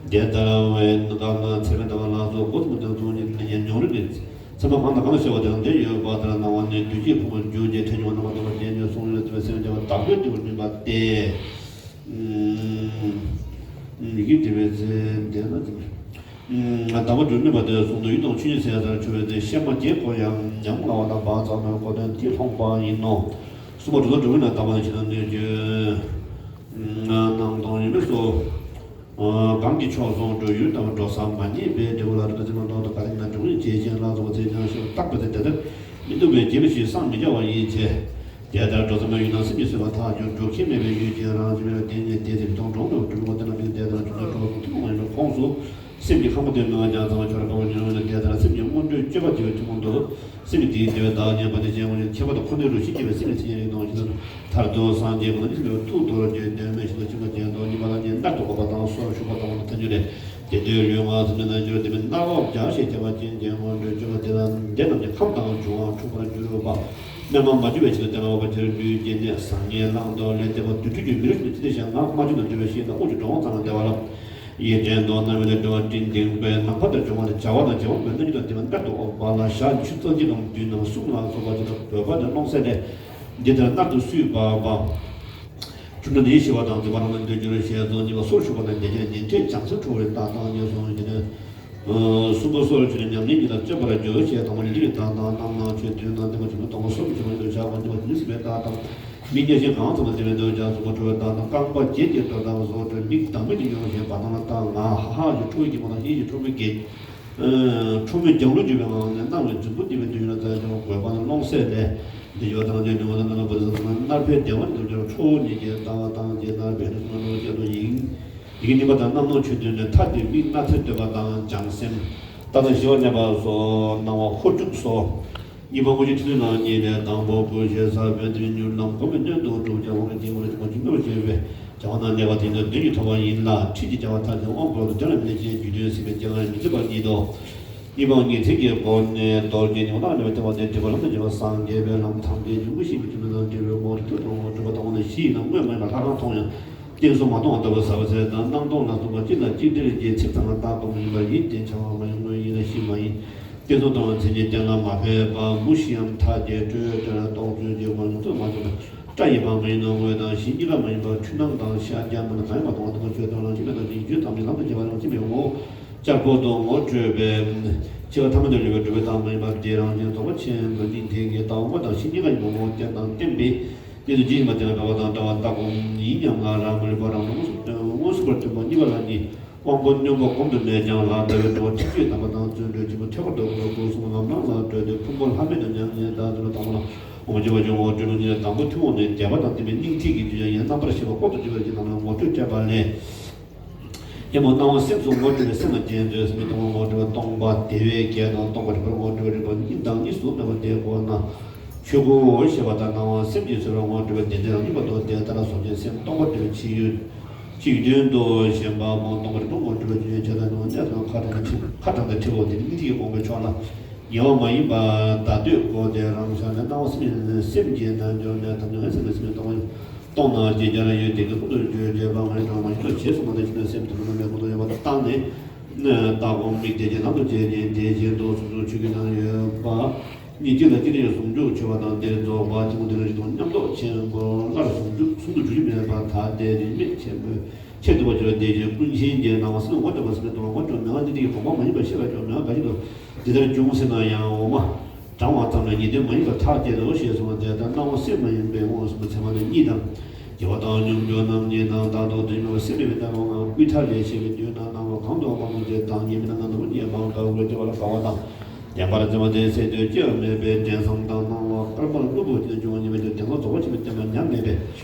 འདི་ལྟར་བའི་གང་ན་ཚེ་མེད་ལྟ་བ་ལ་སོགས་སྒོ་གསུམ་དང་ཚོགས་གཉིས་ནི་ཉོན་རིགས་ཀྱི། ཚད་མ་གང་དང་གང་ལ་ཤེས་པ་དེ་དང་དེ་ཡོད་པ་ལྟར་སྣང་བ་ནི་འདུས་བྱས་ཕུང་པོའི་རྒྱུ་ཅན་ཐལ་འགྱུར་བ་རྣམ་པར་དག་པ་དེ་ནི་གསུང་ལས་ཐོས་པའི་སེམས་བདེ་བ་བདག་པོས་བདེ་བར་སྨིན་པ་སྟེ། ཡི་གེ་བྲིས་པའི་ཚེ་འདས་ན་དེ། དམ་པ་འབྲུག་སྨིན་པ་དེས་གསུངས་དོན། ཡུལ་དང་ཆོས་ཉིད་ཟེར་ཡང་ཟེར་ཆོས་པའི་ཚེ། ཤེས་མ་རྒྱས་ཁོ་ཡང་ཉམ་ང་བ་དང་། བག་ཙམ་ན་གོ་དོན་འདི་ལྷོང་པ་ཡིན་ནོ། གསུམ་པ་གྲུབ་མཐའ་འགྲོ་ཀུན་ན་དམ་པ་ནི་ཕྱི་ནང་སྣོད་བཅུད་རྣམས་དང་ཡུལ་མེད་སོ། གང་གི་ཕྱོགས་སུ་འགྲོ་ཡུལ་དང་འགྲོ་ས་མ་རྙེད་པའི་འབྲས་བུ་ལ། གྲུབ་མཐའ་ཕྱི་མ་མཐོང་དུ་ག་ལ་ཡིན་ན། འགྲོ་ཀུན་ཇི་བཞིན་ལ་སོགས་པ་ཚེ་ཅན་ཤོག་བརྟག་པའི་ཚེ། དེ་ལྟར་མི་སྡུག་པའི་དགེ་བའི་ཆོས་བསམ་མི་ཁྱབ་པ་ཡིན་ཕྱིར། དེ་ལྟར་འགྲོ་ས་མེད་ཡུལ་ན་སེམས་ཀྱིས་བཟོད་པ་ཐག་ཆོད། འགྲོ་ཁྱིམ་མེད་པའི་ཡུལ་ཅན་རང་བཞིན་མེད་པའི་དེ་ཉིད་དེ་ཚེ་མཐོང་གྲོང་དུ་གྲུབ་པ་དེ་ན་ཕན་ཚུན་དེ་ལྟར་བྱུང་ན་གྲོགས་ཐུན་མོང་མ་ཡིན་པའི་ཁོངས་སུ་སེམས་ཀྱི་ཁམས་ཀུན་ཏུ་སྨོན་ལམ་ཀྱང་ཚང་བ་ཁྱོད་རང་དཔའ་བོ་ཉོན་མོངས་ཀྱི་དེ་ལྟར་སེམས་ཀྱི་སྔོན་འགྲོའི་སྤྱོད་པ་བགྱི་བའི་ཐུན་མོང་དུ་སེམས་ཀྱི་དེའི་བདེ་བའི་བདག་ཉིད་པ་དེ་ཅན་དབང་ཉིད་ཁྱད་པར་དུ་ཁོ་ནའི་རང་བཞིན་སྐྱེ་བའི་སེམས་ཀྱི་མཚན་ཉིད་རིག་སྟོང་ཞེས་ན། མཐར་ཐུག་སངས་རྒྱས་ཀུན་ལ་ཉིད་ཟིན་པའི་ཐུགས་རྡོ་རྗེ་སྟོན་པའི་ཞིང་དུ་ཕྱིན་པ་ཅན་དུ་སྙིགས་མ་ལ་ཉེ་བར་དུ་འགོད་པ་དང་སོར་ཞུགས་པ་དང་ཐལ་འགྱུར་ཏེ། དེ་དུས་ལུས་ངག་སེམས་ཀྱི་རྣལ་འབྱོར་ལྡན་པའི་སྣ་ལོག་བྱ་ཞེས་བྱ་བ་ཅན་གྱི་སྔོན་འགྲོའི་སྤྱོད་པ་དེ་ལ་འདི་རྣམས་ཀྱི་ཁམས་དང་འབྱུང་བ་འཁྲུགས་པར་འགྱུར་བ། སྨོན་ལམ་མ་བཅོལ་བའི་ཕྱིར་དུ་བསྟན་པ་འོག་པ་དེར་ལུས་སྐྱེ་གནས་བཟང་ངན་བླང་དོར་ལས་འདས་པ་དུས་འཁྲུལ་གྱི་མི་རིགས་ནི་ཅི་སྟེ་ཞེ་ན། མ་བཅོལ་ན་འདུལ་བའི་ཤེས་དང་དབུགས་ཀྱི་གྲོགས་ཙམ་ལ་བདེ་བ་ལ། ཡིད་དྲན་དང་རྣ་བའི་ལས་འབྲེལ་བ་སྤྲིན་དེང་པའི་ནམ་མཁའ་ལྟར་འབྱུང་བ་ནི། བྱ་བ་དང་བྱེད་པ་པོའི་རྣམ་འགྱུར་དང་ལྡན་པ་མངལ་དུ་འོག་པ་ལ་ཞག་ཉི་ཤུ་རྩ་གཅིག་གམ་བདུན་ནམ་གསུམ་ལ་སོགས་པ་དེ་དག་འབོད་པ་ནི་སློང་གསལ་ལས། འདི་ལྟར་མངལ་དུ་བསུས་པ་པ། ཆུ་འདྲ་ནི་ཤི་བ་དང་འཛིན་པ་རང་ལ་འདོད་འགྱུར་ཞེས་སོ། གཉིས་པ་སོར་ཞུགས་པ་དང་བདེ་ཆེན་ཉན་ཐོས་བྱང་སེམས་ཁྲོ་བོའི་རྟགས་དང་ངེས་སོ། འདི་ནི། གསུམ་པ་སོར་ཆུད་ནས་ཉམས་ལེན་གྱི་ལ་སྤྱོད་པར་འགྱུར་ཞེས་དང་པོ་ནི་འདི་ཡི་རྟགས་དང་རྣམ་སྣང་ཆོས་བདུན་དང་ལྡན་པ་ཆུ་མེད་སྟོང་པ་སོར་ཆུད་པ་འདོད་ཆགས་པ་འདི་བ་ཉིད་སྲིད་པའི་རྟགས་དང་། མིག་བརྙན་བཞིན་གང་ཚང་བ་དེ་བས་འདོད་ཆགས་གཟུགས་པོ་ཁྲོ་བའི་རྟགས་དང་། རྐང་པ་བརྒྱད་ཀྱི་འགྲོ་སྟངས་སོགས་ཁྲོ་མིག་གདང་མིག་ཏུ་ཡོང་ཞེས་བར་སྣང་ལ་རྟགས་ང་ཧ་ཧ་ཞེས་ཁྲོ་བའི་གྱིབ་མོ་དང་ཡིད་ཀྱི་ཁྲོ་མོའི་གྱེན། ཁྲོ་མོའི་གྱེན་ལོག་གྱུར་པའི་ངང་ནས་སྣང་བའི་རྫུན་པོ་འདི་བས་འདོད་ཡོན་ལ་རྩལ་སྦྱོང་དགོས་པ་ནི་སློང་གསལ་ལས། འདི་ཡོ་དང་འདི་ནི་འོ་ན་ན་ན་བུ་ཟ་ན་སྣར་ཕའི་བདེ་བ་འདོད་ཀྱང་ཁྲོ་བོ་ཉིད་ཀྱི་ལྟ་བ་དང་རྗེས་སྣར་ཕའི་ནི་སྣ་ནོར་སྐྱེད་དོ་ཡིན། ཡི་གེ་གཉིས་པ་དང་རྣམ་སྣང་ཆོས་བདུན་ནི་མཐའ་སྟེ་མིག་སྣ་ཚེ་འདོད་པ་དང་བྱང་སེམས། རྟགས་དང་ཞི་བ་གནས་པ་སོགས་སྣང་བ་འཁོར་དྲུག་སོ། གཉིས་པ་དངོས་གཞི་ཐུན་ནང་གཉིས་ལས་དང་པོ་བུ་ཞེས་བྱ་བའི་དེ་མྱུར་ལམ་གོམས་པའི་སྣོད་དུ་གྲུབ་ཀྱང་དབང་གི་སྐྱེས་བུ་ལ་སྦྱིན་པ་སྦྱིན་པར་བྱེད་པའི་བྱ་བ་ན་གནས་པ་དེ་ནི་བདུན་གྱིས་མཐོང་བ་ཡིན་ལ། ཁྲིད་ཀྱི་བྱ་བ་མཐའ་ཅན་དབང་པོ་ལ་དོན་ལ་མི་གནས་ཅན་རྒྱུད་དོན་སྲིད་པའི་རྐྱེན་ལ་མི་བརྩི་བར་ཉིད་དོ། གཉིས་པ་ངེས་ཚིག་གི་སྒོ་ནས་རྡོ་རྗེ་ཉི་མ་ལྟར་གནས་པའི་ལྟེ་བ་ནི་སྒྲིབ་པ་ལམ་དུ་བྱེད་པ་སངས་རྒྱས་པའི་ལམ་ཐམས་ཅད་འབྱུང་པོ་ཞེས་པའི་སྐྱེ་མེད་ལམ་འབྲས་བུའི་ངོ་བོ་དེ་ཐོབ་པའི་ངོ་བོ་སྒྲུབ་པ་དང་པོ་ནི་གཞི་ཡིན་ན་དངོས་མ་ཡིན་པ་ལྷ་ཁང་མཐོང་ཡང་། བསྟན་སྲུང་མ་གཏོང་བ་ལྟ་བུ་ཟབ་པ་ཟེར་དང་སྣང་སྟོང་ལ་གསུངས་པ་གཅིག་ལ་གཅིག་འབྲེལ་གྱི་ཚིག་ཚང་ལ་བཏགས་པ་མ་ཡིན་པར་ཡིད་བརྟན་འཆར་བ་མ་ཡིན་དངོས་ཡིན་ན་གཞི་མ་ཡིན། བསྟན་སྲུང་གཏོང་བའི་མཚན་ཉིད་གཏན་ལ་མ་ཕེབས་པ་མུ་བཞི་ཡང་མཐའ་རྒྱས་སྤྲོས་བྲལ་རྟོག་བཅོས་ཀྱི་ངོ་ཡོངས་སུ་མ་བྱུང་བ། སྒྲ་ཡིན་པ་མ་ཡིན་ནོ། དངོས་དང་གཞི་གཉིས་ཀ་མ་ཡིན་པར་འཁྲུལ་སྣང་དང་ཤར་རྒྱ་མ་ནི་གང་ཡིན་པ་མཐོང་བ་དང་ཆོས་དང་རང་བཞིན་མེད་དང་ཡིད་དཔྱོད་ཙམ་གྱིས་ལམ་དུ་བྱེད་པ་རང་བཞིན་མེད་ངོ་བོ། ལྕགས་ཕོ་དང་ངོ་སྤྲོད་པའི་ཕྱི་ཁ་ཐ་མལ་དུ་ལུས་པའི་སྒྲུབ་པའི་རྟགས་མ་ཡིན་པ་དེ་རང་བཞིན་རྫོགས་པ་ཆེན་པོའི་སྙིང་ཐིག་གི་ལྟ་བ་དངོས་དང་གཞི་གཉིས་ཀ་ཡིན་པ་ངོ་བོ་བསྟན་དང་བསྟན་པའི་གནས་ཚུལ་ཇི་ཡིན་པ་དེ་ལ་འབད་པ་དང་བལྟ་བ་ལྟ་སྒོམ་ཡིན་སྙམ་ང་རང་མ་ལུས་པ་རང་ལ་མངོན་སུམ་མངོན་སུམ་པར་སྟོན་པ་གཉིས་པ་ལ་ནི། དབང་པོ་རྣོན་པོ་གོང་དུ་གནས་ཀྱང་ལ་ཟླ་བའི་འགྲོ་བ་ཁྲིག་ཁྲིག་དམ་པ་དང་བརྩོན་འགྲུས་ཆེན་པོ་ཐད་ཀར་དུ་སྒོ་སྒོ་གསུམ་ལམ་ལམ་ལ་བགྲོད་དེ་ཕུང་པོ་ལྷག་མེད་དུ་མྱང་ངེས་བདག་ཚོ་ལ་དང་པོ་ལ་འོང་བྱེད་པ་བྱུང་ངོ་སྤྲོད་ལུགས་ཉིད་དང་པོ་ཐུན་མོང་ནས་དད་པ་དང་ལྡན་པའི་སྙིང་ཐིག་གི་རྒྱུད་ཡང་ཡན་རྣམ་པར་ཤེས་པ་ལྐོག་ཏུ་གྱུར་པའི་རྒྱུད་རྣམས་ལ་ངོ་སྤྲོད་བྱས་པ་ལས། ཡང་མོ་སྣང་བ་སེམས་སུ་ངོ་སྤྲོད་པའི་སེམས་ལ་རྒྱན་མཛོད་ཟེར་བའི་སྟོང་པ་ངོ་སྤྲོད་པ་སྟོང་པ་དེ་བས་བརྒྱད་དང་སྟོང་པ་རིག་པར་ངོ་སྤྲོད་པའི་རིག་པ་གཉིས་དང་གཉིས་སུ་མེད་པ་དེ་གོ་ན། ཆོས་སྐུ་ཞེས་པ་དང་སྣང་བ་སེམས་ཀྱིས་གཟིར་བར་ངོ་སྤྲོད་པའི་བདེན་བདེན་རང་རྒྱུད་པ་དང་དེ་ལྟར་གཟུགས་ཅན་སེམས་སྟོང་པར་སྤྲོས་པའི་ཕྱིར་ཡུལ། ཕྱིར་ཡུལ་དོན་དུ་ཞེན་པ་མོ་སྟོང་པར་སྤྲོས་ངོ་སྤྲོད་པའི་རྒྱུ་ཡང་ཆ་དང་ནང་གནས་དང་ཁ་དྲངས་ཏེ་ཁྲིད་ཁ་དྲངས་ཏེ་ཁྲིད་པོ་དེ་ནི་སྙིང་ཐིག་གི་དགོངས་པའི་ཕྱོགས་ལ། ཉེ་བ་མ་ཡིན་པ་བརྡ་སྤྲོད་སྒོ་དེ་རང་ཤར་ནས་སྣང་བ་སེམས་ཀྱི་སེམས་ཀྱི་རྣལ་འབྱོར་ནས་ཐམས་ཅད་སེམས་ཀྱི་སེམས་སྟོང་པ་སྟོང་ན་ཇི་ལྟར་ཡོད་དེ་གི་ཀུན་ཏུ་བརྗོད་བརྗོད་པ་ངས་གྲོགས་མ་ཡིན་ཏོ་བྱེད་གསུངས་པ་དང་ཕྱི་ནས་སེམས་དུ་མ་ནམ་ཡང་ཀུན་ཏུ་ཡོད་པ་བཏང་ནས། ལྟ་སྒོམ་མིག་དེ་བཞིན་ལམ་དུ་བྱེད་ཅིང་དེ་བཞིན་དུ་གསུང་ཆོས་ཆོས་ཀྱི་ནང་ཡོད་པ། གཉིས་གཅིག་ལ་གཅིག་ལ་ཡང་ཟུང་འཇུག་ཆོད་པ་དང་དེར་རྫོགས་པ་ཐིམ་པོ་དེ་ལ་རིག་སྟོང་མཉམ་རྫོགས་ཆེན་པོ་སླར་ཟུང་འཇུག་ཟུང་དུ་འཇུག་རྒྱུ་མེད་པར་ཐ་དད་རིས་མེད་ཆེན་པོའི་ཆེད་དུ་བ་བརྗོད་དེ་བཞིན་ཀུན་མཁྱེན་གྱི་སྣང་བ་སེམས་ངོ་སྤྲད་པ་སེམས་ལ་དུ་བ་ངོ་སྤྲད་མེད་པ་འདི་དེ་ཡི་དགོངས་པ་མ་ཡིན་པར་ཤེས་པར་གྱུར་མེད་པ་འགའ་ཞིག་ཏུ་འདི་ལྟར་འབྱུང་ཟེར་ན་ཡང་འོ་མ། དྲང་བ་ཙམ་ལ་ངེས་དོན་མ་ཡིན་པར་ཐག་བཅད་དོ་ཞེས་གསུངས་པ་དེ་ལྟར་སྣང་བ་སེམས་མ་ཡིན་པའི་དབང་གསུམ་པོ་ཚད་མ་ནི་གཉིས་དང་། དགེ་བ་དང་སྙོམས་འཇུག་རྣམ་གཉིས་དང་རྟག་ཏུ་དོན་མེད་པ་སེམས་མེད་པའི་ལྟ་བ་ལྔ་ཀུན་ཐ་ལས་ཤེས་པའི་དུས་ན་སྣང་བ་གང་དུ་སྤང་བ་དེ་དང་ཉེས་དམིགས་རྣམས་དང་ཉེས་མང་དགག་པའི་དགེ་བ་ལ་དགའ་བ་དང་། བདེན་པར་འཛིན་པ་དེ་སེལ་འདོད་སྐྱེ་བ་མེད་པའི་དྲན་བསམ་དང་སྣང་བ་དཀར་དམར་གློ་བུར་དུ་འབྱུང་བ་ཉེས་པའི་དོན་དེ་ཚོ་རྫོགས་པ་ཆེན་པོའི་བསྟན་པ་ཉམས་མེད་པའི་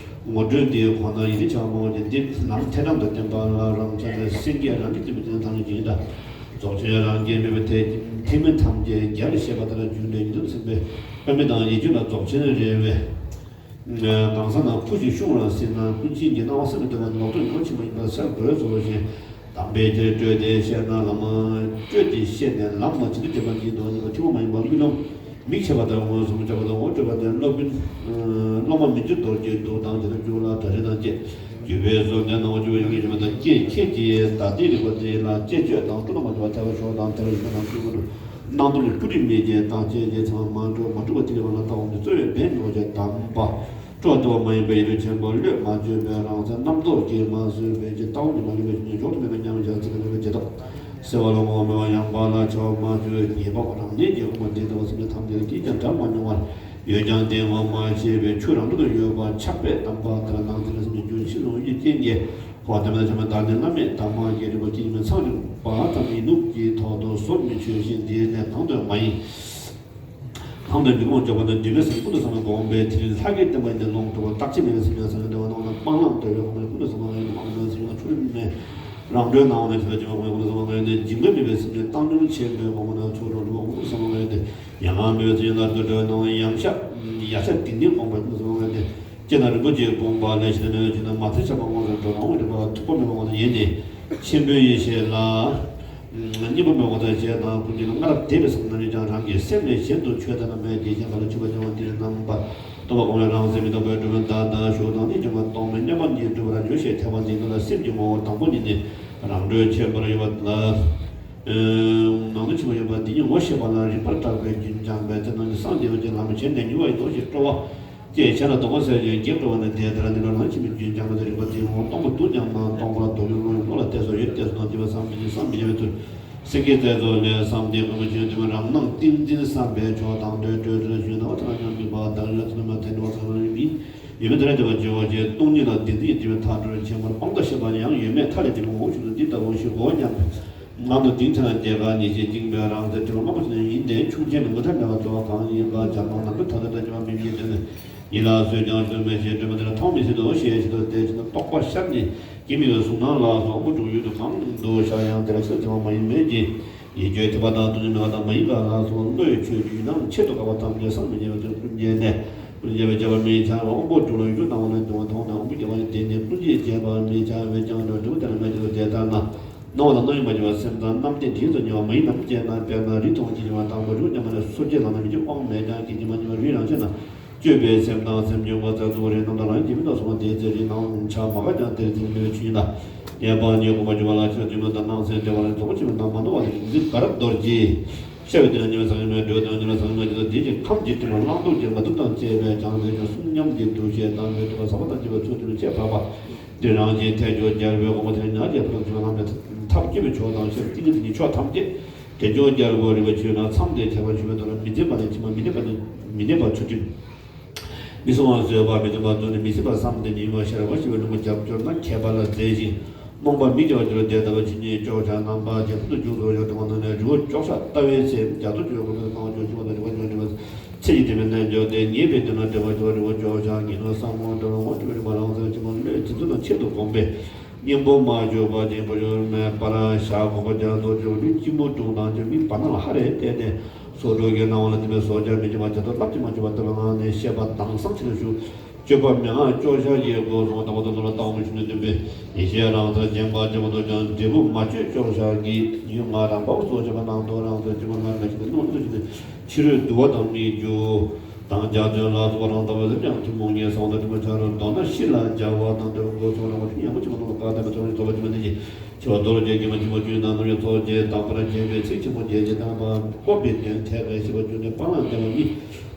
ངོ་སྤྲོད་འདིའི་གོ་ན་ཡིན་གཅིག་ཆར་མང་བ་ཅན་འདི་ལམ་ཐེར་འདོན་དུ་བསྟན་པ་ལ་རང་ཆ་ནས་སེང་གེ་རང་གི་བསྟན་པའི་དོན་ཐམས་ཅད་ཀྱི་ཡིན་ད། རྫོགས་ཆེན་རང་རྒྱལ་མེད་པའི་ཐེག་ཐེག་དམན་ཐམས་ཅད་རྒྱལ་ལ་བཤད་པ་དེ་ལ་རྒྱུ་འབྲས་ཉིད་དུ་ཚིམ་པའི་དཔེ་མེད་དང་ཡིད་དཔྱོད་ལ་རྫོགས་ཆེན་རེ་བའི། གང་ཟག་རྣམས་ཕུ་ཞིག་ཤུང་ལ་སྲིད་ན་ཀུན་མཁྱེན་གྱི་སྣང་བ་སེམས་ལ་སྟོན་པ་ནོར་དོན་ཡོད་ཕྱིན་པ་ཡིན་པ་སེམས་བོད་རྫོགས་བཞིན་དམ་པའི་ཆོས་སྤྲོས་ཏེ་བཤད་ན་ལམ་སྤྲོས་ཏེ་བཤད་ནས་ལམ་ལ་ཇི་ལྟར་བསྟན་པ་ཉིད་དུ་ཉིད་ལ་ཐུན་མོང་མ་ཡིན་པ་དབུས་ལམ་མིག་ཕྱེ་བ་དང་མངོན་སུམ་བྱ་བ་དང་ངོ་སྤྲོད་པ་དེ་སློབ་དཔོན་སློབ་མ་མི་འགྱུར་རྡོ་རྗེའི་གདུགས་དང་ཇི་ལྟར་འགྱུར་ལ་གྲ་སྒྲིག་དང་བཅས་བརྒྱུད་པའི་གཟུགས་ལྡན་སྣང་བ་བཅུ་པོ་ཡོངས་ཀྱི་བྱེ་མ་དང་བཅས་ཁྱེད་ཀྱིས་ད་ལྟའི་རིག་པ་དེ་ལ་བཅས་བཅོས་དང་སྤྲོ་སྣང་མ་བྱུང་བ་ཐལ་བ་ཤོར་དང་ཐལ་བ་ཡིན་པ་དང་ཐུན་མོང་དུ། སྣང་སྟོང་གི་སྤུ་གྲི་མེད་ཅིང་རྟག་ཆད་ཅིང་ཚང་མ་འགྲོ་མ་འགྲུབ་པ་དེ་ལས་བར་ན་ལྟ་བ་འདི་རྩོལ་བའི་བན་ནོ་ཅེས་དམ་པ། སྤྲོ་བ་བ་མ་ཡིན་པའི་ཡིད་དཔྱོད་ཆེན་པོ་བློས་མ་བཅོས་པའི་རང་སེམས་རྣམ་རྟོག་གིས་མ་བཟོད་པའི་ཕྱིར་ལྟ་བ་འདི་མ་ལུས་པའི་ཕྱིར་མཇུག་ཏུ་མེད་པའི་མཉམ་བཞག་ཚིག་གི་ལུས་པའི་རྗེས་ཐོབ། སེར་བ་ལ་ངོ་མེད་པ། ཡང་པ་ལ་བྱ་བ་མ་བྱུང་བའི་ཉེས་པ་རང་ཉིད་ཀྱི་དབང་དུ་བསྡུས་པ་སེམས་ཅན་ཐམས་ཅད་ལ་སྐྱེས་ཀྱང་བྲལ་མ་མྱོང་བར་ཡོད་ཀྱང་དེ་ངོ་མ་ཤེས་པའི་ཆོས་རང་གྲོལ་དུ་ཡོད་པ་ཆགས་པས་བསྡམས་པ་དེ་ལ་སྣང་ཚུལ་ལ་སེམས་ཀྱི་རྒྱུ་ཕྱི་ལོགས་ཀྱི་རྐྱེན་གྱིས་འཁོར་བ་དེ་མེད་ན་བྱ་མེད་བདག་ནི་བླ་མེད་དང་མ་སྐྱེས་རིག་པ་སྐྱེ་མེད་ཚང་རིག་པ་ཙམ་ཡིན་ནུག་ཅེས་ཐོག་ཏུ་བཟོ་མི་ཆོས་བཞིན་འདིའི་གནས་གང་དུ་མ་ཡིན། གང་དུ་འཇུག་མང་འཇོག་པ་དང་འདུས་མའི་སེམས་ཀུན་ཏུ་བཟང་བའི་སྒོམ་པའི་དེ་ལྷ་སྐལ་བསྟན་པ་ཡིན་ཏེ། ལོངས་སྤྲོ་བ་རྟག་ཆད་མེད་པའི་སེམས་ཅན་སེམས་ལ་བདེ་བ་སྣང་བ་དང་སྤང་བླང་དོར་བའི་གོང་ལ་ཀུན་ཏུ་བཟང་བ་ཡིན་ཏེ། མ་ཀུན་ཏུ་བཟང་བ་ཡིན་ཏེ། མ་ཀུན་ཏུ་བཟང་བ་ཡིན་ཏེ། རང་གྲོལ་སྣང་བ་ན་ཇི་ལྟར་བྱུང་བའི་ཀུན་ཏུ་བཟང་བ་ཡིན་ཏེ། འཇིགས་མེད་པའི་སེམས་ཅན་བཏང་སྙོམས་ཆེན་པོའི་ངོ་བོ་ན་ཚོགས་དྲུག་ལུས་ཀུན་ཏུ་བཟང་བ་ཡིན་ཏེ། ཡ་ང་མེད་པའི་སེམས་ཅན་ལ་དུར་ཁྲོད་སྣང་བ་ཡང་ཤ་ཡ་ཤ་དིང་དིང་སྒོམ་པ་ཀུན་ཏུ་བཟང་བ་ཡིན་ཏེ། ལྕེ་ན་རིན་པོ་ཆེའི་བུམ་པ་ལས་ཤིན་ཏུ་མེད་པའི་ཆོས་རྣམས་མ་ཐོས་ཤ་པ་སྔོ་ལ་འགྲོ་སྣང་བ་རིག་པ་ཐུག་པ་མེད་པ་ངོ་ན་ཡེ་ནས་ཆེན་པོའི་ཡེ་ཤེས་ལ། གཉིས་པོ་མེད་པ་དང་ཞེས་དང་ཀུན་གྱིས་སྔར་བཟླས་པའི་བསམ་པ་རྣམས་ཀྱང་རང་གི་སེམས་ལས་གཞན་དུ་ཆོས་ཐ་ན་མེད་ཀྱི་ཞེན་པ་ལ་ཆུད་པ་འབྱུང་བ་དེ་རྣམ་པར་རྟོག་པ་སྒོམ་པས་རང་སེམས་མི་རྟོག་པའི་སྒྲུབ་པ་མཐའ་དག་ཞུགས་དང་ནི་སྦྱོང་བ་སྟོང་པའི་མངོན་པ་ཉིད་སྒྲུབ་པར་འགྱུར་ཞེས་ཐེག་པ་འདིའི་ནང་ལ་སེམས་ཀྱི་ངོ་བོ་དང་པོ་ཉིད་ནི་རང་གྲོལ་ཆེན་པོར་ཡོད་པ་ལ། ནང་དུ་ཆེན་པོ་ཡོད་པ་འདི་ཉིད་ངོ་ཤེས་པ་ལ་རིག་པར་བརྟགས་པའི་རྒྱུན་སྦྱངས་པས་དེ་རྣམས་ཀྱི་སངས་རྒྱས་པའི་ལམ་གྱི་ནང་ནས་མྱུར་བ་ཡི་དོ་ཞེས་སྤྲོ་བ། ཅེས་བྱས་ལ་སྡོམ་པ་ཟེར་ཞིང་བགེགས་སྤྲོ་བ་ནི་དེ་ལྟར་འདི་ལ་རང་ཆེན་པོའི་རྒྱུན་སྦྱངས་པ་དེ་རིག་པ་དེའི་ངོ་བོ་སྟོང་པ་དུ་མཉམ་ན་སྟོང་པར་རྟོགས་པའི་བློ་ཡི་བློ་ལ་གཏད་སོ་ཡོད་གཏད་སོ་དང་བཅས་པ་བསམ་གྱིས་བསམ་མི་ཁྱབ་པའི་ཚུལ་སེང་གེའི་རྩལ་རྫོགས་ལས་བསམ་གཏན་ཀུན་མ་ཆོད་དུ་རང་སྣང་ཏིང་འཛིན་བསམ་པའི་ཕྱོགས་དང་དོན་སྤྲོས་བྲལ་ཞུས་ན་བ་ཐ་ན་ཉམས་སུ་ལེན་པ་དང་ཡོད་ཚད་མ་ཐལ་འགྲོ་བ་ཚང་མ་ཡིན། ཡོད་མེད་དེ་ལ་དེ་བ་བརྗོད་པ་ཅན་སྟོང་ཉིད་ལ་བདེན་འཛིན་གྱི་དེ་བའི་མཐའ་གྲོལ་ཆེན་པོར་སྤངས་རྟོགས་ཤེས་པ་ཡང་ཡོད་མེད་མཐའ་ལས་དེ་མི་འོང་ཞིག་ཏུ་འདི་ལྟ་བུ་ཞིག་གོ་སྙམ་པས། ངང་དུ་དེང་ཚེ་ན་རྒྱལ་ཁ་ཉེ་ཞིང་བཅིངས་པའི་རང་རྩལ་དྲི་མ་མང་པོ་ཞིག་ཡིན་ཏེ། ཆུང་ཆེན་མི་མངོན་ཐབས་མེད་པ་གཙོ་བོ་གང་ཡིན་པ་སྦྱར་ན་ནམ་མཁའི་མཐའ་དང་ལྟ་ཉེ་བ་མིན་གྱི་དོན་ཡིད་ལ་བཟོད་ཀྱང་བཟོད་མི་ཤེས། སྒྲོན་མ་དེ་ལ་མཐོང་མི་སྲིད་དོ་ཞེས་བྱེད་དོ། དེ་ཕྱིར་ན་རྟོག་པ་ཤར་ནས་སྐྱེ་མེད་པའི་གཟུགས་སྣང་ལ་སོགས་དབང་པོ་དྲུག་ཡུལ་དུ་གང་དུ་ཤར་ཡང་དེ་ལ་ཤར་བྱེད་པ་མ་ཡིན་མོད་ཀྱི། ཡིད་དཔྱོད་ཐེག་པ་དང་སྟོང་ཉིད་མེད་པ་དང་མ་ཡིན་པ་ལ་སོགས་བློའི་ཆོས་རྒྱུད་རྣམས་ཆེད་དུ་དཀའ་བ་ཐམས་ཅད་བསམ་མི་ཁྱབ་པའི་དོན་ཀུན་བྱས་ནས་ཀུན་བྱེད་པའི་ཁྱབ་པ་མི་འཆར་བ་དབང་པོ་དྲུག་ལ་ཡུལ་སྣང་བ་ལ་འབྱུང་བ་མཐོང་དང་དབང་པོ་སྐྱེ་བ་ཡི་དེ་ནི་ཀུན་བྱེད་བྱེད་པ་མི་འཆར་བས་ཀྱང་འགྲོ་འགྲོ་དེ་ལ་མེད་ཀྱང་དེ་ལྟར་ན། སྣང་བ་དང་སྣང་ཡུལ་མ་སྐྱེས་པ་སེམས་དང་རྣམ་ལྡན་དྲིན་དུ་ཉེ་བ་མ་ཡིན་ནམ་ཅེ་ན། དཔེར་ན་རི་མཐོང་ཅི་བྱུང་བ་དང་པོ་རི་བོ་མཉམ་པ་ནི་སོ་སྐྱེ་ལ་ན་མི་སྐྱེ་དབང་མེད་ཀྱང་སྐྱེ་ཀྱི་མ་སྐྱེས་པ་རི་རང་ཆ་ན། དཔྱོད་པའི་སེམས་དང་སེམས་བྱུང་བ་ཙམ་དུ་རེ་རྣམ་དག་ལ་ཡིན་གྱི་མིན་དང་གསུངས་པ་དེའི་ཚེ་རི་སྣང་ཆ་མ་འགགས་ཀྱང་དེར་འཛིན་མེད་པའི་ཆོས་ཉིད་ལ། ངེས་པ་ཉིད་དབང་པོ་འབྱུང་བ་ལ་ཆ་འཛིན་མེད་དང་སྣང་སེམས་བདེ་བ་ལ་རྫོགས་པ་ཆེན་པོ་དང་མ་ནོར་བ་ལ་འཛིན་གར་རྡོ་རྗེ། ཤ་བའི་དོན་ཉེ་བའི་སངས་རྒྱས་མེད་འགྲོ་དོན་ཉེ་ལ་སངས་རྒྱས་མེད་ཀྱི་དེ་ཀྱི་ཁམས་ཀྱི་དྲི་མ་བླང་དོར་གྱི་ང་རྒྱལ་དང་བཅས་པའི་བྱང་སེམས་ཀྱི་གསུང་ཉམས་ཀྱི་འདུ་ཤེས་དང་མི་མཐུན་པ་ཟག་པ་དང་བཅས་པའི་ཚུལ་དུ་བཅས་པ་པ། དེ་རང་བཞིན་ཐལ་འགྱུར་རྒྱལ་བའི་དབང་པོ་དེ་ཉག་གི་ཕུང་པོ་ལ་མེད་ཐབས་སྐྱེ་བའི་ཕྱོགས་དང་ཤེས་པའི་ཏིང་ངེ་འཛིན་གྱི་ཕྱོགས་ཐམས་ཅད་དེ་འཇོག་རྒྱལ་པོ་རིག་པའི་ཆོས་རྣམས་མཚམས་དེ་ཁྱད་པར་ཆུད་པའི་དོན་ལ་མི་འཛིན་པ་ནི་ཕྱི་མ་མི་གནས་པ་ནི་མི་གནས་པ་ཚུལ་ཁྲིམས། མི་གསུང་བ་བཟོད་པ་མི་འདུན་པ་དོན་ནི་མི་སྲིད་པ་བསམ་སྟེ་མི་གཡེང་བ་ཤེས་རབ་ཤེས་པའི་ལུང་པ་རྒྱབ་སྐྱོར་ན་མཁས་པ་ལ་མཛེས་ཤིང་རྨོངས་པ་མི་སྐྱེ་བར་འགྱུར་བ་དེ་ལྟ་བུ་ཇི་སྙེད་ཀྱོག་ཆ་རྣམ་པ་ཇེ་ཐུང་དུ་འགྱུར་དུ་ཡོད་དུ་མ་ནང་ནས་རི་བོ་ཀྱོག་ཤ་ལྟ་བའི་ཚེ་རྒྱ་མཚོ་ཀྱོག་པོ་ནི་གང་ཀྱོག་ཆུ་བ་དང་རི་བ་ཀྱོག་ནི་བ་ཚེ་ཡི་དེ་མེད་ནས་འགྱོ་སྟེ་ཉེས་པའི་དོན་ལ་འབྲེལ་བ་ཀྱོག་རི་བོ་ཀྱོག་ཤ་ངན་ནོ་བསམ་ངོ་འགྲོ་ལ་ངོ་ཀྱོག་རི་བ་རང་ཚེ་ཕྱི་མ་བློས་འཛིན་ཚུལ་དང་ཆེད་དུ་བསྒོམས་པས། གཉེན་པོ་མ་བཅོས་པ་ཅན་པོ་ཡོད་མེད་པར་ཞག་དགོངས་པ་རྒྱ་མཚོ་ཆུ་བ་ལུས་སྐྱིད་མོ་དྲུང་དང་ཆུ་མིག་བར་སྣང་ལ་ཧ་རེ་བལྟས་ནས། སོ་དྲུག་གི་སྣང་བ་ལ་བརྟེན་པའི་སོ་སྐྱེ་མི་སྐྱེ་བ་བྱ་དོར་སླར་གྱིས་མ་བྱས་པ་ལྟ་བུའི་ངང་ནས་ཤེས་པ་དྭངས་སང་ཆེ་རུ་ཞུགས། སྤྱོད་པ་མན་ངག་ཅོག་ཤ་ཡི་སྒོ་སོང་དང་པོ་དང་དུ་ལ་ལྟ་བ་མི་ཆུང་ནས་བསྟུན་པའི་ཡེ་ཤེས་རང་རྩལ་རྗེན་པ་ལྕེ་བ་དུ་ཀྱང་འབྲས་བུ་མ་བཅོས་ཅོག་ཤ་གི་ཡུལ་ང་རང་པའོ་སོ་སྐྱེ་པ་སྣང་དོ་རང་རྩལ་སྤྱོད་པ་ལ་མི་ཆུང་ནས་སྣང་དུ་ཆུ་ནས་ཕྱི་རོལ་དུ་བ་དང་མིག་རྒྱུ་དང་རྒྱ་མཚོའི་ལ་སོགས་རང་ལྟ་བ་ལ་ཀྱང་ཐུན་མོང་ངེས་སོང་དང་དུ་མ་ཆ་རུ་མདོར་ན་ཤི་ལ་སྦྱར་བ་དང་དུ་སྒོ་སོང་རང་པ་ཆུང་ཡང་མོ་ཆུང་དང་ཀ་དེ་མ་ཆུང་ནས་ཚོགས་པ་ཆུང་མ་དེ་ཡིན། ཆེ་བ་རྡོ་རྗེ་སྐྱེས་མ་ཆེན་པོ་བཅུའི་ནང་ན་ཡང་ཚོགས་བཅས་དང་པོར་རྒྱས་པའི་ཚིག་ཆེན་པོ་རྒྱས་བྱེད་དང་པ་བཀོད་པའི་དོན་ཐད་ཀར་ཤེས་པ་བཅུ་ནི་སྤང་བླང་བསྟན་པ་གཉིས་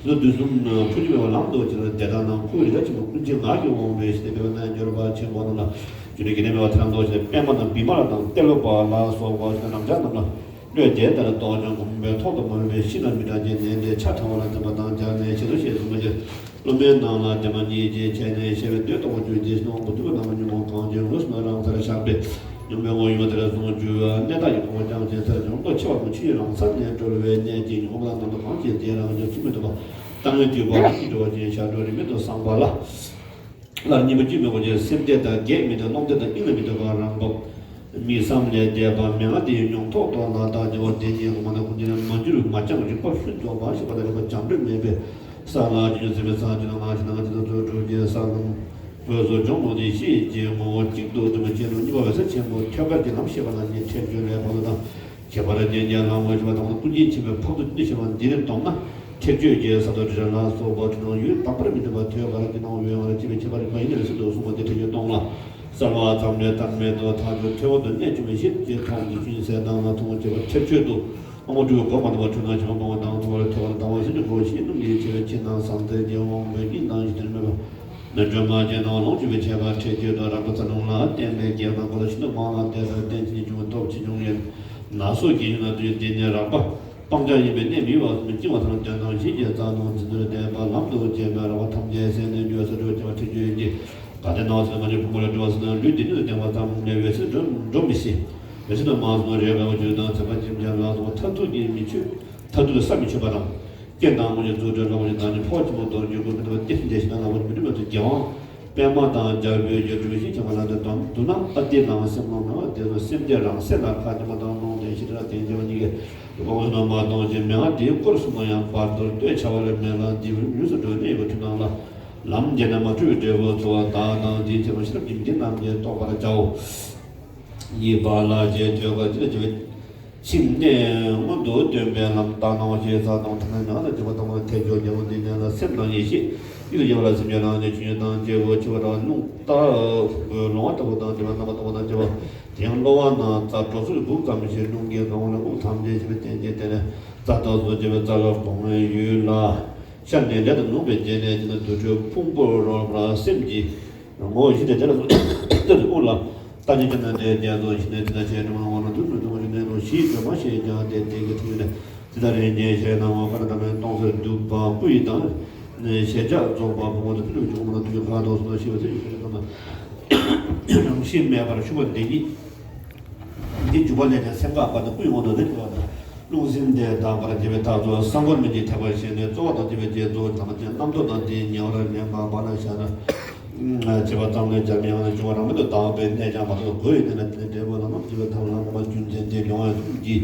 སུ་དུས་གསུམ་འཕོ་འགྱུར་མེད་པར་ལམ་དུ་བྱེད་པ་དེ་དག་རྣམས་སྐུ་རིགས་ཆེན་པོ་ཀུན་མཁྱེན་ངག་གི་དབང་པོའི་ཞི་བདེ་བའི་རྣལ་འབྱོར་པ་ཆེན་པོ་རྣམས་ལ་རྒྱུ་འབྲས་སྐྱེ་གནས་མེད་པར་ཐལ་དུ་བྱེད་པདྨ་དང་བི་མ་ལ་དང་ཏེ་ལོ་པ་ལ་སོགས་པ་རྣམས་ཀྱང་རྣམས་ལ་བློས་བདེ་ལྟར་རྟོགས་ཀྱང་གོམས་པའི་ཐོག་ཏུ་མ་ལུས་པའི་གཤིས་ལ་མི་འདྲ་ཅན་ནན་ཏན་ཆ་ཕྲ་བ་ལ་བརྟེན་པ་དང་སྦྱར་ནས་ཞེ་སྡང་ཞེས་གསུངས་པ་ལྟར། སློབ་མའི་ནང་ལ་དེ་མ་ཉིད་ཅེས་བྱས་ནས་ཞེས་པའི་མདོས་རྟོགས་པ་བཅུ་རྗེས་སུ་དབང་པོ་འདུས་པ་རྣམས་ཉོན་མོངས་གང་ཅན་འོད་གསལ་རང་སར་བཞག་པས་ཉོན་མོངས་ངོ་ཡུལ་མ་དེ་ལ་བཟུང་བཅུག་གནས་བདག་གི་གོ་འཕང་རྐྱང་ཅན་ཚར་འབྱུང་ལྟོ་ཆེ་བ་མོ་ཆུ་ཡི་རང་ས་ནས་གྲོལ་བའི་གནས་ཀྱི་ཉོན་མོངས་རྣམས་དང་གང་ཅན་དེ་རང་བྱུང་ཚུལ་མི་མཐུན་པ་ལྟ་ངན་དུས་པ་ལ་འགྲོ་བ་ཅན་ཞབས་འགྲོ་རིས་མེད་དུ་སངས་པ་ལ། སླར་གཉིས་པ་བཅུད་མེད་པ་ཅན་སེམས་བདེ་དང་བགེགས་མི་མཐུན་རློམ་བདེ་དང་དབྱིངས་ལ་མི་མཐུན་པ་རང་བབས། མི་བསམ་ལས་འདས་པ་མན་ངག་དེའི་མྱོང་ཐོག་ཏུ་ལ་དྭགས་རྒྱལ་བ་དེ་ཉིད་ངོ་མ་ན་ཀུན་གྱི་མ་གྱུར་མ་བྱང་རིག་པ་ཤུགས་རྫོགས་པ་ཞེས་པ་དང་རིག་པ་བྱང་གྲོལ་མེད་པའི་ས་ལ་ཇི་སྙེད་སེམས་དཔའི་ཚངས་ཀྱི་ནང་ང་ཞིག་ནང་ང་ཇི་ལྟར་ཚུལ་གྲུབ་ཀྱི་ས་ལམ་འོད་སོགས་འབྱུང་གནང་སྟེ་ཤེས་བྱའི་ངོ་བོ་གཅིག་ཏུ་འདུས་པ་ཅན་དུ་གཉིས་པ་འོད་གསལ་ཆེན་པོ་ཐོད་རྒལ་གྱི་ལམ་ཤེས་པ་ལ་ནི་ཁྲེགས་ཆོད་ལས་ཕར་ལ་དང་ཁྱད་པར་ཅན་གྱི་ལམ་འོད་ཆེན་པོ་དང་ཀུན་མཁྱེན་ཆེན་པོའི་ཕག་ཏུ་ཅི་ནུས་ཤེས་པ་འདི་ནི་བསྡོམས་ན། ཁྲེགས་ཆོད་ཀྱི་ས་དང་དྲི་བྲལ་ལ་སོགས་པ་འཁྲུལ་སྣང་ཡུལ་དག་པར་མི་འདོད་པ་ཐོད་རྒལ་གྱི་སྣང་བ་འོད་ལྔ་ལ་སྐྱེ་བའི་ཁྱད་པར་རིག་པ་ཡིན་ནི་ལ་སྲིད་དུ་གསུངས་པ་འདི་ཁྲེགས་ཆོད་སྟོང་ལ། གསལ་བ་ཙམ་ལས་བརྟགས་མེད་དུ་ཐག་ཆོད་ཐོད་པ་དུ་གནད་བཅུག་པའི་ཤེས་ཀྱི་མཐོང་གི་ཆུན་ཟད་དང་ལ་མཐོང་བ་བྱེད་པ་ཁྲེགས་ཆོད་དུ་དབང་པོ་དྲུག་གི་སྒོ་མ་དང་པ་འཁྲུལ་སྣང་ཆེན་པོ་སྤོང་བ་དང་ཐོད་རྒལ་ཐོད་རྒལ་ལ་སྟོང་པ་སེམས་ཀྱི་འཁོར་བ་ཤེས་ནུས་ཀྱི་ཆེ་བའི་ཕྱིར་ན་བཟང་རྩལ་གྱི་དབང་པོའི་དབྱིངས་དང་གཞི་རྟེན་མེད་པ། མི་འགྲོ་མ་སྐྱེས་སྣང་བ་ལོངས་སྤྱོད་པའི་ཁྱད་པར་ཁྲེགས་ཆོད་དུ་རགས་པ་ཚ་ནུས་ལ་བརྟེན་པའི་བགེགས་དང་འཁོར་ལོ་ཤིན་ཏུ་མང་ལ་དེ་ལྟར་བརྟེན་ཅིང་འབྱུང་བའི་སྟོབས་ཆེ་ཆུང་ཡོད། ན་སོགས་ཀྱི་ཡུལ་ན་དུས་དེ་ནས་རགས་པ་སྤང་བྱ་ཡིན་པས་གནས་མི་བ་སུ་བཅིང་བ་དང་ལྡན་དང་ཞིང་གི་རྩ་དང་འཛིན་དོན་བསྟན་པ་ལམ་དུ་བྱེད་པའི་རགས་པ་ཐམས་ཅད་སེམས་ནས་འགྱོད་སོ་སྒྲོལ་བྱ་བ་ཁྲིད་རྒྱུ་ཡིན་གྱི། ག་དེ་ནང་སེམས་མ་ཉིད་ཕུང་པོ་ལ་འགྲོ་བ་སུ་དང་ལུས་འདི་ཉིད་དུ་བསྟན་པ་ཙམ་ལས་འོད་གསལ་འགྲོ་འགྲོ་མི་སྲིད། འོད་གསལ་དུ་མ་སོང་རེ་དགའ་བ་བརྗོད་དང་ཚེ་པ་ཁྱིམ་བྱ་ལ་སོགས་མཐར་ཐུག་གི་མི་ཆོད། མཐར་ཐུག་ཏུ་ས་མི་ཆོད་པ་དང་། རྐྱེན་དང་དངོས་ཀྱི་རྫུ་འཕྲུལ་ལ་མ་ཞིག་དང་ནི་འཕོ་ཆེན་པོ་རྡོ་རྗེ་ཀུན་མི་ཐུབ་པ་སྟེ་འདྲེ་ཞིག་ན་ལ་བ་མི་འགྲུབ་པ་དུ་རྒྱལ་དབང་པདྨ་དང་རྒྱལ་པོའི་རྒྱལ་སྲས་ཤིང་ཆེན་པོ་ལ་འདི་དང་བསྡུ་ན་ཨ་ཏི་ལའང་སེམས་ལ་ངང་དེ་ཚོ་སེམས་ཅན་རང་སེམས་ལ་ཁ་ཆེན་པོ་དང་ལོང་དེ་ཤི་དྲག་དེ་འདྲ་བ་གཉིས་ཀྱི་ལོག་སུ་ན་མ་གཏོང་ཞིང་མེད་ང་དེའི་སྐོར་གསུམ་ལ་ཡང་བར་དོར་ལྟོས་བྱ་བ་ལས་མེད་ལ་འདི་ལུས་སུ་འགྲོ་གནས་ཡོད་པ་ཁྱོད་རྣམས་ལ་ལམ་འབྱེད་ན་མ་འཁྲུལ་བའི་འབྲས་བུ་ཚོ་བ་དག་དང་དེའི་ཆེན་པོ་ཤེས་རབ་ཀྱི་འདི་རྣམས་ཀྱིས་རྟོགས་པར་བྱའོ། གཉིས་པ་ལ་རྗེས་ཐོས་པ་ཅི་ལ་བྱེད་པའི་ཕྱིན་ནས་སྔོན་དུ་སྟོན་པའི་ལམ་ལྟར་སྣང་བ་ཞེས་ས་དང་ཐ་ན་ཡང་ལ་བྱེད་པ་དང་པོ་ཐལ་འགྱུར་རྒྱལ་པོ་འདི་ཉིད་ལ་སེམས་དང་ཡེ་ཤེས་ཡིད་ལ་ཡོད་པ་ལ་སེམས་ཅན་རང་ནས་ཆོས་ཉིད་དང་སྐྱེ་བོ་འཆི་བ་རང་རླུང་ལྟར་ལོང་བ་ལྟ་བུ་དང་འདྲེས་པ་རྣམ་པ་ལྟ་བུ་དང་སྐྱེ་བ་དེ་ཡང་གློ་བ་ན་རྩ་གྲོ་སོལ་སྦུབས་ཙམ་ཞིག་རླུང་གིས་གང་བ་ལ་དབུགས་ཐམས་ཅད་ཞིག་པའི་རྟེན་ཅན་དེ་ནས་རྩ་དང་སོ་སྐྱེ་བའི་རྩ་ལ་བོང་བའི་ཡུལ་ལ་ཤར་ནས་ལས་དང་ནུབ་པའི་རྗེས་ནས་ཅི་ན་དུར་ཁྲོད་ཕུང་པོ་རོལ་པར་སེམས་ཀྱི་ངོ་བོ་བཞི་སྟེ་དེ་ལ་དབུགས་ལ། ལྟ་ཉིད་ཀྱི་ནང་དེ་རྒྱ་མཚོ་ཞིག་ནས་དེ་ལྟར་བྱས་འགྲོ་མ་འོངས་ན་དུས་སུ་འགྲོ་མ་ཞིག་ནས་ལོ་ཞིག་འགྲོ་མ་ཞེས་ཀྱང་དེ་དེ་གི་ཐུགས་ནས་དེ་ལྟར་རེ་ཉེ་ཞེ་ན་འོ་ཀ་ན་ད་མེན་སྟོང་སེ་སྡུད་པ་སྐུ་ཡི་དང་ཞེས་བྱ་རྫོགས་པ་ཕུང་པོ་དང་ཐུན་དྲུག་བྱུང་མ་ན་དུས་ཁ་དོག་སོ་ཞེས་པ་ཚེ་ཡི་ཤེས་རབ་ཙམ་ན་རང་བཞིན་མེད་པར་ཞུགས་པ་འདི་ཉིད་འདི་འཇུག་པ་ལས་ཀྱང་སེམས་འགག་པ་དང་སྐུ་ཡི་ངོ་ནས་རེག་པ་དང་རླུང་སེམས་དེ་དག་པར་བྱེད་པའི་ཐབས་སུ་གསང་སྒོར་མི་འཇིགས་ཐེག་པ་བཞི་ནས་གཙོ་བོ་དང་བཅས་པའི་རྗེས་སུ་དམ་ཅན་རྣམ་རྟོག་དང་དེའི་ཉེ་བར་ལེན་པ་པ་ལ་བྱ་ན། བྱེད་པ་ཙམ་ལས་སྦྱར་མི་ཡང་ན་འབྱུང་བ་རང་མལ་དུ་དག་པའི་གནས་ཀྱང་མ་གཏོགས་སྒོ་ཡི་གནས་ལ་དེ་འབྲས་བུ་ལ་རྣམ་བཅུ་པའི་ཐབས་ལ་མ་རྒྱུ་མཚན་དེ་མྱོང་བའི་ཀུན་གྱིས་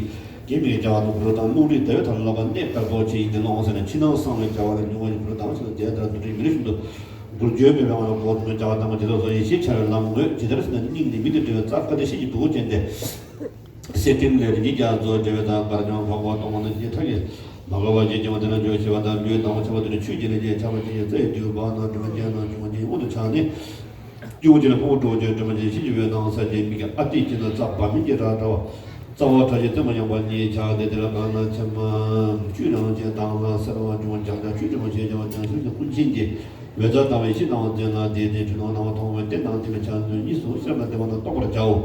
དགེ་མི་དགེ་བྱ་བ་དང་གུ་རུ་དང་རླུང་རིག་བདེ་བའི་ཐབས་ལ་བབ་གནས་དཀར་པོ་ཆེ་ཡིན་ཏེ་ལོང་ཟེར་ནས་ཕྱི་ནང་གསང་བའི་བྱ་བ་ལ་འབྱུང་བ་ཡི་གུ་རུ་དང་ཕྱི་ལ་དེ་ལྟར་དུ་དྲི་མི་རིགས་བཞིན་དུ་འགུལ་བརྗོད་མེད་པའི་ངང་ལ་སྒོ་གསུམ་བྱ་བ་དང་པོ་དེ་དག་སོགས་ཡེ་ཤེས་འཆར་བའི་ལམ་ངོས་ཇི་ལྟར་ཟེར་ན་སྙིང་ནི་མི་དེ་འདྲ་བའི་རྩ་ཀ་དེ་ཤེས་ཀྱི་བུ་ཅན་ཏེ། སེ་ཏིང་ལས་རིགས་ཀྱི་རྒྱ་མཚོ་འབྲེལ་བའི་དང་དཀར་ལྗང་ཁ་བ་གཏོང་བ་ནི་ཉི་ཐག་གི་མ་འགག་པ་ཞིག་སྐྱེ་བ་དེ་ལ་འཇོག་ཤེས་པ་དང་ལུས་དང་བ་ཆགས་པ་དེ་ནི་ཆོས་ཀྱི་ལས་ཀྱི་ཆགས་པ་ཅན་གྱི་རྩ་ཡི་དུས་བ་དང་དྲི་མ་ཅན་དང་འབྱུང་བ་ཅན་དབང་དུ་ཆགས་ནས་སྐྱེ་བོ་ཅན་ལ་ཕུང་པོ་གྲོགས་ཅན་དྲི་མ་ཅན་ཤེས་ཀྱི་བའི་ནང་ས་ཅན་མིག་གི་ཨ་ཏི་ཅན་དང་རྩ་བ་མིན་གྱི་ར་འདྲ་བ་རྩ་བ་ཁྲ་ཅན་རྩེ་མོ་ཡངས་པ་གཉིས་ཆགས་ཏེ་དེ་ལ་གང་ན་ཆེན་མ་བཅུད་རང་ཅན་དང་ལ་སེར་བ་འབྱུང་བ་འཇམ་ཅན་ཆོས་དྲི་མ་ཅན་ཡང་བྱང་ཆུབ་ཀྱི་ཀུན་མཁྱེན་གྱི། འོད་གསལ་ལྟ་བའི་ཤིང་དང་ལྡན་ལ་དེའི་སྟེང་ཆུ་ནང་སྣང་བ་མཐོང་བའི་རྟེན་དང་ལྡན་པའི་ཆ་ནི་གཉིས་སུ་ཤར་ན་བདེ་བ་དང་རྟོགས་པར་བྱའོ།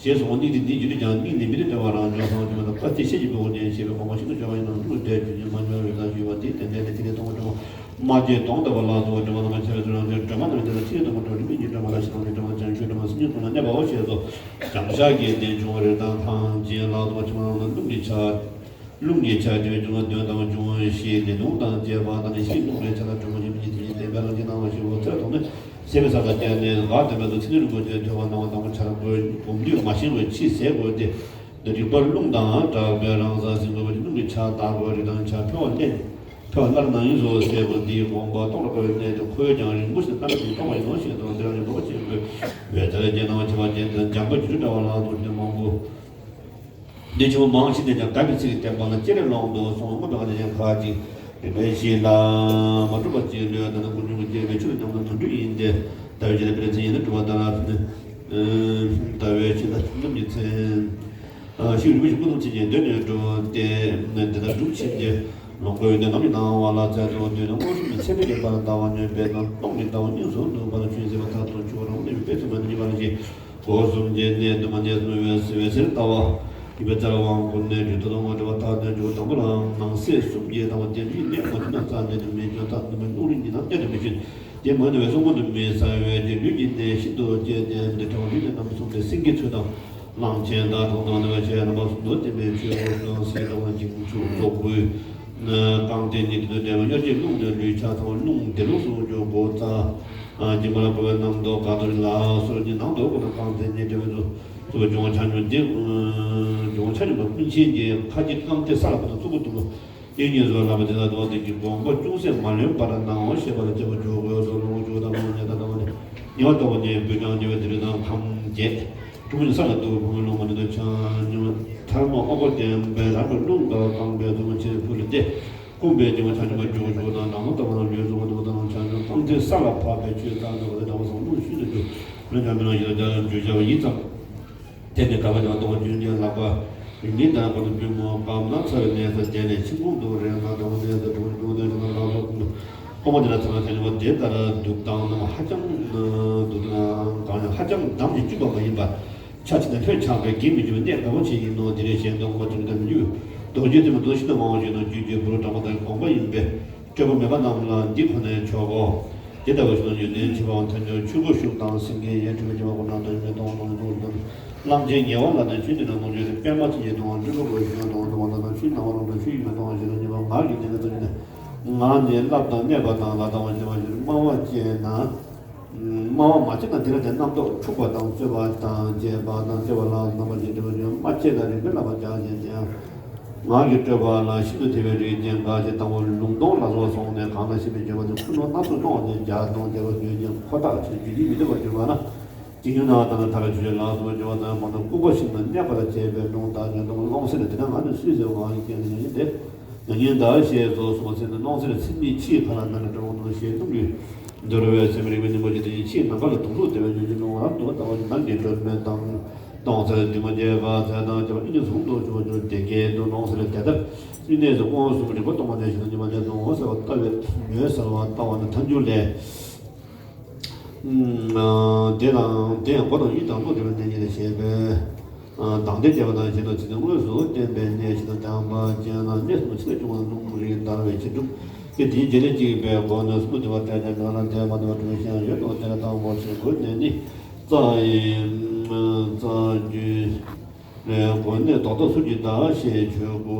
ཞེས་གསུངས་པ་སྙིང་རྗེ་འདིའི་རྒྱུད་དུ་ཀྱང་སྙིང་ནི་མི་དེ་བདེ་བ་རང་བྱུང་སོང་སྟེ་མ་ཐག་ཀ་སྟེ་ཤེས་ཀྱི་བུ་ནས་ཞེས་པའི་དགོངས་པ་ཤིན་ཏུ་སྦྱོར་བ་ཡིན་ནོ། འདུག་སྟེ་རྒྱུད་ནི་མ་བྱུང་བའི་ལ་ཞུས་པ་དེའི་རྟེན་འབྲེལ་ནི་ཐིག་ལེ་མཐོང་བ་སྒྲོན་མ་མ་སྐྱེས་དོན་ལྟ་བ་ལ་སོགས་སྒྲོན་མ་རྣམ་པར་ཁྱབ་པའི་ཚུལ་ལ་སྒྲོན་མ་རྣམས་ཀྱི་ཐིག་ལེ་མཐོང་བ་སྒྲོན་མ་ལ་ཞིག་དང་ནི་སྒྲོན་མ་བྱང་ཆུབ་སྒྲོན་མ་སེམས་ཉིད་ཀུན་ལ་གནས་པའོ། ཞེས་སོ། བྱང་ཤར་གྱི་རྟེན་འབྱུང་བ་རེ་དང་ཐང་ཅན་ལ་སོགས་པ་ཕྱི་མ་རྣམས་ལ་རླུང་གི་ཆ། རླུང་གི་ཆ་དེ་བས་འབྱུང་བ་གདོན་དང་འབྱུང་བ་བཞི་ལས་ལུང་དང་བཅས་པ་དང་ཡེ་ཤེས་རླུང་གི་ཆ་ལ་དྲི་མ་ཡིན་པའི་ཉིད་དེ་ཉིད་བསྟན་པའི་རང་བཞིན་སྣང་བ་ཞིག་འོད་གསལ་དང་ནི་ཟེར་བའི་ས་ལ་བསྐྱལ་ནས་ལག་བརྟན་པའི་ཚུལ་ཚེ་རིང་པོ་ཆེ་ཐོས་པ་སྣང་བ་དང་པོ་འཆར་དགོས། སྒོམ་དུས་མ་ཞེན་བའི་ཕྱིར་ཟད་དགོས་ཏེ། འདི་རིག་པ་རླུང་དང་སྦྲགས་པའི་རང་སར་ཟིན་དགོས་པ་རླུང་གི་ཆ་དག་པའི་རིགས་དང་ཆ་འཕེལ་བ་ལས་འཕེལ་བ་སླར་ནང་ཡིན་སོ་ཟད་དགོས། འདིའི་དགོངས་པ་རྟོགས་ལ་དཀའ་བའི་གནས་དེ་ཁོ་བོས་ཀྱང་རིང་པོ་ཞིག་གནང་ཞིང་རྟོགས་པ་ཡིན་ནོ་ཞེས་དང་དེ་རང་གི་ནོར་བ་ཆེན་པོས་འོད་གསལ་གྱི་སྣང་བ་ཁྱད་པར་ཅན་དང་འཇམ་པ་རྒྱུད་འདྲ་བ་ལ་དོན་ནི་མང་པོ། འདི་ཆུང་མང་ཞིག་ནས་ཀྱང་དག་པའི་ཚིག་གི་བསྟན་པ་ལ་ཅི་རེ་ལོང་དུ་སོང་བ་དང་ནི་ཁ་ཅིག་རིག་པའི་གཞི་ལ་མ་གྲུབ་པ་ཅིག་ལུས་དང་ཀུན་འབྱུང་གི་སྐྱེ་བའི་ཆོས་ཉམས་ལ་དོན་འགྲུབ་ཡིན་ཏེ། ལྟ་བའི་ཕྱིར་དང་པོའི་ཚེ་ཡིན་ན་གྲུབ་པ་ལྟར། ལྟ་བའི་ཕྱིར་དང་ཉམས་ཀྱི་མཚན། ཤེས་རིག་པའི་ཕྱིར་ཀུན་རྫོབ་མཚན་ཉིད་དོན་ནི་གྲུབ་སྟེ། འདི་ལྟར་སྒྲུབ་ཕྱིར་ཏེ། ལོངས་སྐུའི་ཡོན་ཏན་ལམ་གྱི་སྣང་བ་ལ་རྩལ་དུ་འདོད་ན་མངོན་སུམ་གྱི་མཚན་མེད་ཀྱི་བར་ལྟ་བ་ཉོན་པས་ན་སྟོང་གི་ལྟ་བ་གཉིས་སུ་འདུ་བར་ཆོས་ཟད་པ་མཐར་ཐུག་ཆོས་རང་གནས་པའི་དཔེ་མཚོན་པ་ནི་གཉིས་པ་ལ་ཞེས། སྒོ་གསུམ་གྱི་གནས་དུ་མ་གནས་སུ་མེད་པའི་འོད་གསལ་ལྟ་བ་ཡིན་པའི་རྩལ་དབང་བསྐུར་ནས་རྒྱུད་མཐར་ཐུག་ངོ་སྤྲད་པ་མཐར་ཐུག་འཇུག་དང་པོ་ལའང་ནང་གསེས་གསུམ་གྱི་ལྟ་བ་དེ་འདྲའི་གནས་མ་ཐུབ་ན་རྩ་ནས་དུ་མི་འཇོག་ཐབས་སྟོན་པའི་རླུང་རིག་ཉིད་དང་གནད་དུ་མི་ཕྱིན། དེ་མ་ནུས་པའི་གསུང་མང་དུ་མི་ཟ་བས་ཀྱི་ལུས་ཀྱི་གནས་ཤིན་ཏུ་གཅེས་ཏེ་འདི་ཕྲེང་བ་ལུས་ཀྱི་རྣམ་པ་གསུམ་སྟེ་སེང་གེའི་ཚུལ་དང་། གླང་ཆེན་དང་གྲོགས་དང་ནི་བ་ཆེ་རྣམ་པ་གསུམ་དུ་བསྟན་པའི་ཆོས་སྐོར་གསུང་སྲིད་དང་འཇིགས་ཚུལ་རྫོགས་སྐུའི་རྐང་རྟེན་ཉིད་དུ་འབྲེལ་བའི་དབྱར་སྐྱེས་རླུང་ནི་ལུས་ཆགས་ཚང་བ་རླུང་འདི་རླུང་སུ་འཇུག་སྒོ་རྩ་སྦྱིན་པ་ལ་བཀོལ་བའི་རྣམ་རྟོག་དགའ་སྟོན་ལ་སོགས་ཀྱི་ནང་དུ་ཀུན་ཏུ་རྐང་རྟེན་ཉིད་འབྲེལ་བའི་ཚུལ་འབྱུང་བ་ཆ་སྙོམས་འདི་འབྱུང་བ་ཆ་སྙོམས་པ་ཀུན་མཁྱེན་གྱི་ཁ་ཅིག་རྐང་རྟེན་ས་ལ་བབས་ཏེ་གཙུག་གུ་ཏུ་ལོ། དེ་ཉིད་སུ་ལ་མ་དེ་ལ་དོ་དེ་ཀྱི་དགོངས་པ་ཅུང་ཟད་མ་ལོན་པར་སྣང་བ་ཤེས་པ་ལ་སྐྱེ་བ་འཇོག་དགོས་སོ། ལོངས་སྤྱོད་དང་ལོངས་སྤྱོད་དང་ལྟ་བ་ནི་ཉེ་བར་རྟོགས་པ་ནི་བུ་ཆུང་ཉེ་བའི་དེ་རིགས་དང་ཐམས་ཅད་ཀྲུང་ས་ལ་ལྟོས་ཕུང་པོའི་ལོངས་མ་ནི་དང་ཆ་སྙོམས་ཐལ་མོ་ཨོ་གོ་ལྡན་པའི་རང་གི་རླུང་དང་རྐང་པའི་ཐུར་མ་ཆེན་ཕུ་ལ་སྟེ་སྐུམ་པའི་སྐྱེ་བ་ཆ་སྙོམས་པ་འཇོག་འཇོག་དང་ནང་ལྟ་བ་ལ་ལུས་རྫོགས་པ་ལྟ་བུ་དང་ཆ་སྙོམས་རྐང་མཐིལ་ས་ལ་ཕབ་པའི་ཆོས་ལྟར་འདུག་པ་དེ་ལྟ་བུ་སོགས་རླུང་ཤུགས་ཀྱིས་འཇུག་རླུང་ཆ་མི་ལང་ཞིག་ལ་འཇུག་བྱ་བ་ཡིན་ཙང་། དེ་ནས་ག་བ་ཡང་སྟོང་བ་རྒྱུན་གྱི་ལག་པ་རིང་མིན་ལྟར་ཁོ་ན་པུས་མོ་སྐམ་ན་ཚ་བའི་གནས་སུ་བསྡད་ནས་ཆིན་ཀུང་དུ་རེག་ན་དང་པོ་གནས་སུ་གྲུང་གྲུང་དུ་ཞིག་ན་ལག་པ་ཁོང་མ་དེ་ལ་ཚང་ན་དེ་ནས་བ་དེ་ལྟར་འདུག་སྟངས་རྣམས་ཧ་ཅང་འདུག་སྟངས་གང་ཡང་ཧ་ཅང་འདམ་གྱིས་བཅུག་པ་མ་ཡིན་པར་ ཆ་ཆེ་ན་ལྷོད་ཆགས་པས་འགེངས་མི་འགྱུར་བའི་གནད་འགག་པ་ཅིག་ཡིན་ནོ། འདི་རེད་ཞེས་འདོད་ཁོ་ཐུག་འདེམས་རྒྱུ། རྡོ་རྗེ་ཐེམ་པ་རྡོ་ཤིན་ཏུ་མང་བ་ཞིག་ནང་བརྗོད་རྒྱུ་འབུར་དྲག་པོ་དང་དགོངས་པ་ཡིན་པས། སྤྲོས་པ་མེད་པ་རྣམས་ལ་འདི་ཁོ་ནས་ཆོག་གོ། དེ་ལྟ་བུ་ཞིག་ནང་ཡོན་ཏན་ཆེ་བའང་ཐལ་འགྱུར་ཆོས་སྐུ་ཤུགས་དང་སེང་གེ་ཡན་འཁྲུལ་པའི་སྐྱེ་བ་ཀུན་ནས་དོན་མེད་གཏོང་བ་གཏོང་བའི་གཏོང་བ་དང་། གླང་ཆེན་ཉེ་བ་ལ་དང་ཆོས་འདི་ནང་ལོངས་སྤྱོད་དེ། པདྨ་ཐུན་གྱི་གཏོང་བ་འགྲུབ་པ་གོ་ཞིང་གཏོང་བ་གཏོང་བ་ལ་དང་། ཆོས་སྣང་བ་ལོངས་སྤྱོད་ཆོས་ཡིན་པའི་གཏོང་བ་ཞིག་ལ་ཉེ་བ་ངག་གི་ལྡན་པའི་གཏོང་བ་ཞིག་ནས། ངག་ནི་བསླབ་དང་སྨྲས་པ་དང་ལ་དང་བ་ཞེས་པ་ཞིག་སྨྲ་བ་བཅད་ན། སྨྲ་བ་མ་བྱས་ན་དེ་ལ་དེ་རྣམ་རྟོག་འཁྲུགས་པ་དང་རྩོད་པ་དང་བཅས་པ་དང་བཅས་པ་ལ་རྣམ་པ་ཅན་འདྲི་བ་ཡོད། སྨྲ་བཅད་ན་རིགས་པས་བསླབ་པ་སྦྱང་བྱེད་ཅིང་། ངག་གི་སྤྲོས་པ་ལ་ཤིན་ཏུ་ཐེ་བའི་རིགས་ཅན་འགའ་ཞིག་དང་པོ་ལུང་སྟོང་ལ་སོགས་སོང་ནས་གང་ལ་ཤེས་པའི་བརྗོད་པ་དེ་ཀུན་སློང་སྣ་ཚོགས་སྣང་བ་ནས་བརྒྱ་སྟོང་བརྒྱ་པ་ཉོན་ཅིང་ཁོ་ཐག་ཆོད་རྒྱུ་ཡིན་མི་འདོད་པར་གྱུར་པ་ན། ཇི་སྙེད་ན་དང་ཐར་ཆོས་ལ་སོགས་བརྗོད་པ་དང་མ་ནོར་ལྐུགས་པ་ཞིག་ན་གནས་པར་བྱས་པའི་ལུང་དག་ཉོན་དང་སློང་ཟེར་ན་དེ་ན་ང་ནི་སུས་ཟེར་བ་ཡིན་ཀྱང་ཉོན་ཡིན་ཏེ། ཉོན་ཡིན་ད་ཞེས་སོགས་གསུངས་པ་ཟེར་ན་སློང་ཟེར་ན་སེམས་ཉིད་ཕྱིའི་ཁ་ལ་ན་ནི་འགྲོ་འོང་དང་ཞེས་གསུངས་ཀྱི། འདོར་བའི་སེམས་རིག་པའི་གཉེན་པོ་ཅན་དེ་ཉིད་ཕྱིའི་ནམ་མཁའ་ལ་དུང་སོགས་བདེ་བའི་ཉོན་ཅིང་ནོར་བ་རབ་ཏུ་ལྟ་བ་ནང་གི་སྒྲོན་མེ་དང་། སྟོང་གསལ་འདུས་མ་བྱས་པ་ཚད་དང་བཅས་པ་ཨིན་ཅི་ཟུང་དུ་འཇུག་པར་འགྱུར་ཏེ། གལ་ཏེ་སློང་ཟེར་ན་དེ་ལྟར་སྨྱུང་གནས་སུ་སྐུ་གསུམ་རིག་པ་སྟོང་པ་ནས་ཞེ་སྡང་གཉིས་མ་ལས་སུ་འོང་ཟེར་བ་ལྟ་བའི་ཉོན་ཟེར་བ་ལྟ་བ་ནི་ཐལ་འགྱུར་ལས། དེ་དང་དེ་ཡང་མགོ་དང་ཡིད་དང་བློ་འབྲེལ་བའི་གནས་ཉིད་ལ་བཤད་པས། དང་དེ་བྱས་པ་དང་ཞེས་དང་ཚིག་དོན་དངོས་སུ་བསྟན་པའི་གནས་ཤིག་དང་དེའང་པ་ཅན་ན་གནས་གསུམ་ཕྱི་ལ་བྱུང་བ་རླུང་རིགས་དར་བའི་ཕྱིར་གྲུབ་སྟེ། དེའི་རྗེས་ལས་གཅིག་པའི་སྒོ་ནས་གསུམ་དུ་བ་སྤྲད་ནས་ནང་ལ་དེ་མ་དུ་བ་གྲུབ་ཤིང་ཡོད་དོ། དེ་ལ་དང་པོ་ཞིག་དགོས་ནས་ནི་རྩ་ཡི་རྩ་རྒྱུད་ལས་སྒོ་ནས་ལྡོག་ལྡོག་ཚུལ་གྱིས་བདག་ཞེས་ཆོས་སྐུ་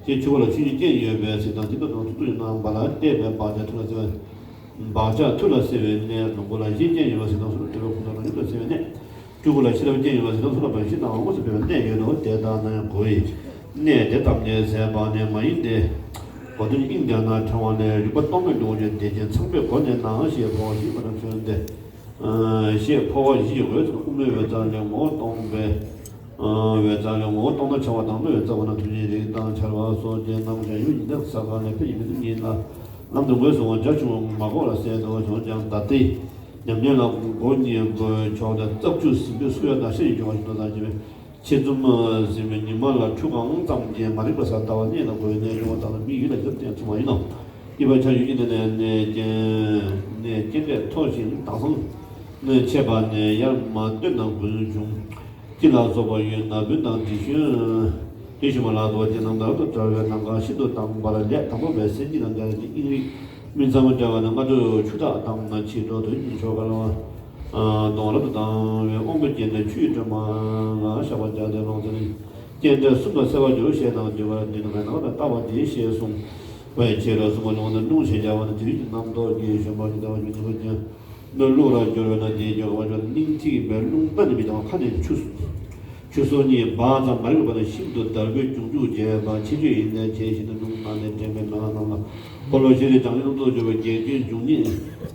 ཞེས་ཆོས་སྐུ་ལ་ཆོས་ཉིད་ཅན་ཡོད་པའི་ཚིག་དང་དེ་དག་དང་ཚུལ་དུ་རྣམ་པ་ལ་བལྟས་པའི་བག་ཆགས་ཐུགས་ལ་བརྩེ་བ། བག་ཆགས་ཐུགས་ལ་བརྩེ་བའི་གནས། ལོངས་སྐུ་ལ་བཞི་ཅན་ཡོད་པ་ཟེར་དང་སོགས་ལ་དེ་བས་ཁོ་ན་རང་ཉིད་ལ་བརྩེ་བའི་གནས། སྤྲུལ་སྐུ་ལ་ཤེས་རབ་ཅན་ཡོད་པ་ཟེར་དང་སོགས་ལ་བར་ཤེས་དང་དབང་པོ་ཟེར་བའི་གནས་ཡོད་དོ། དེ་ལྟ་ན་ཡང་གོ་ཡི། གནས་དེ་ལྟ་སྟེ་ཟད་པ་ནི་མ་ཡིན་ཏེ། གོ་དོན་དབྱིངས་ཀྱང་ན་ཕྲེང་བ་ལས་རིག་པ་སྟོང་མེད་འགྲོ་བའི་བདེ་ཆེན་ཚངས་པའི་སྒོ་ནས་ན་ཞེས་འཕོ་བ་བཞི་པ་དང་མཚོན་ཏེ། ཞེས་འཕོ་བ་བཞི་ཡི་འོད་ཟེར་དབུ་མའི་འོད་རྩ་ལས་ངོ་བོ་སྟོང་པའི། འོད་རྩ་ལས་ངོ་བོ་སྟོང་དང་འཆར་བ་དང་བློའི་འོད་རྩ་བ་ན་ཐུགས་རྗེའི་རིགས་དང་འཆར་བ་སོགས་ཀྱི་རྣམ་གཞག་ཡུལ་ཉིད་དང་ས་གང་ལས་ཕེབས་ཀྱི་མི་དེ་ཉིད་ལ་ལམ་དུ་ངོས་བཟུང་བ་རྒྱ་ཆུང་བ་མ་གོ་ལ་གསལ་དུ་བྱུང་ཀྱང་ད་ལྟའི་ཉམས་ཉེས་ལ་མགོ་གཉིས་པོའི་ཕྱོགས་ནས་རྩ་བཅུ་ཟིན་པའི་སུ་ཡང་ན་ཤེས་ཀྱི་འགྱུར་བ་ཞིག་ཏུ་ལྟ་ཅི་བས། ཕྱེད་འཛུམ་ཟིན་པའི་ཉི་མ་ལ་ཁྲུ་གང་ཙམ་གྱིས་མ་རིག་པ་ས་ལྟ་བ་གནས་ལ་གོ་བའི་གནས་སྐྱོ་བ་དག་ལ་མི་ཡུལ་ལ་ཡོད་དེ་མཚུངས་པ་ཡིན་ནོ། སྐྱེས་པ་ཆ་ཡུལ་གྱི་གནས་ནས་གནས་རྐྱེན་གནས་རྐྱེན་འདྲས་མཐོ་ཞིང་དྭངས་སང་གནས་ཆད་པ་ནས་ཡར་མ་སྟོན་དང་དགུན་འབྱུང་། སྤྱི་ལ་སོགས་པ་ཡུལ་ན་བུན་དང་དྲི་བཞོན། དྲི་ཞིམ་པ་ལ་སོགས་པ་ཅན་རྣམས་དང་དུ་བྲལ་བའི་ནམ་མཁའ་ཤིན་ཏུ་དྭངས་པར་ལས་དང་པོ་པའི་སེམས་ཀྱི་ནམ་མཁའ་ཀྱི་དབྱིངས་རིག་སྨིན་མཚམས་བྲལ་བ་ན་སྔ་དྲོའི་ཆུ་དག་དང་ཕྱི་དྲོ་དུས་ཀྱི་ཆོ་ག་ལ། གདོང་རབ་ཏུ་དང་བའི་དབང་པོའི་རྐྱེན་ལས་ཆུ་ཡི་སྒྲོན་མ་ལ་བཞག་པར་བྱ་སྟེ་ལོངས་སྤྱོད་རྐྱེན་འདྲས་གསུམ་དང་བསྲེ་བར་འགྱུར་ཞེས་དང་བསྡུས་པར་འདི་ནི་མེད་ན་ལྟ་བ་དེའི་ཞེས་གསུངས་པའི་ཕྱིར་རོ། གསུམ་པ་ལུང་དང་ལུང་ཞེས་བྱ་བ་ནི་དུས་ཀྱི་རྣམ་རྟོག་གི་བཞོན་པ་ཉིད་ལྟ་བ་ཉིད་ནུས་པ་ཅན་ནི་རླུང་རབ་སྦྱོར་བས་ན་དེའི་སྦྱོར་བ་ཅན་སྙིང་ཐིག་པའི་རླུང་རྟ་ནི་མི་འདང་བ་ཁ་ནས་ཆུ། ཆུ་སོ་གཉིས་འབག་ཙམ་མ་རིག་པ་ནི་ཤིན་ཏུ་དལ་བུས་འབྱུང་འཇུག་བྱས་པ་ཕྱིན་ཆད་ཡིན་ནས་བྱས་ཤིང་དུ་ལུང་ནང་ནས་དྲན་པའི་མེ་ལྷ་རྣམས་ལ་འཁོར་ལོ་བཞི་ལས་བྱང་ཆུབ་ཏུ་གྱུར་པའི་གེགས་རྐྱེན་འབྱུང་ཉེན་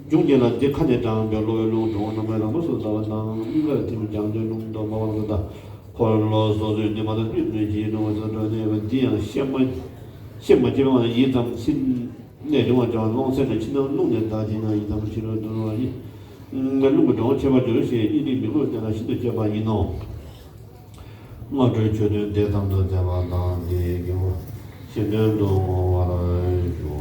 འབྱུང་ཉེན་ལ་འདི་ཁ་ནས་དྲངས་པའི་གློ་བའི་རླུང་གྲང་བ་རྣམ་པའི་རང་མོས་སུ་ཟ་བ་དང་སྙིང་གར་ཐིམ་བྱང་ཆུབ་རླུང་དུ་མ་བ་ལ་དང་འཁོར་ལོ་སོ་སོའི་ནི་མ་དང་སྣོད་ནུས་ཀྱི་རླུང་བ་དང་འགྲོ་ནས་བ་འདི་ཡང་ཤེས་མ་ཤེས་མ་སྐྱེ་བ་ཡིད་ཙམ་ཕྱིན། གནས་ལུང་བ་བྱ་བ་ཀློང་གསལ་ནས་ཕྱི་ནང་རླུང་ནས་བདག་བྱེད་ན་ཡི་དམ་ཕྱི་རོལ་དུ་རུང་བ་ཡིན། རླུང་གི་འགྲོ་འོང་ཆད་པར་འགྱུར་ཞེས་སྙིང་ཐིག་མི་དགོས་བསྟན་ལ་ཤིན་ཏུ་གཅེས་པ་ཡིན་ནོ། སྔ་དྲོའི་ཆོས་སྟོན་དེ་ཙམ་དུ་མཛད་པ་དང་འདིའི་གི་ཞེས་དོན་དུ་བསྔོ་བར་ཞུ།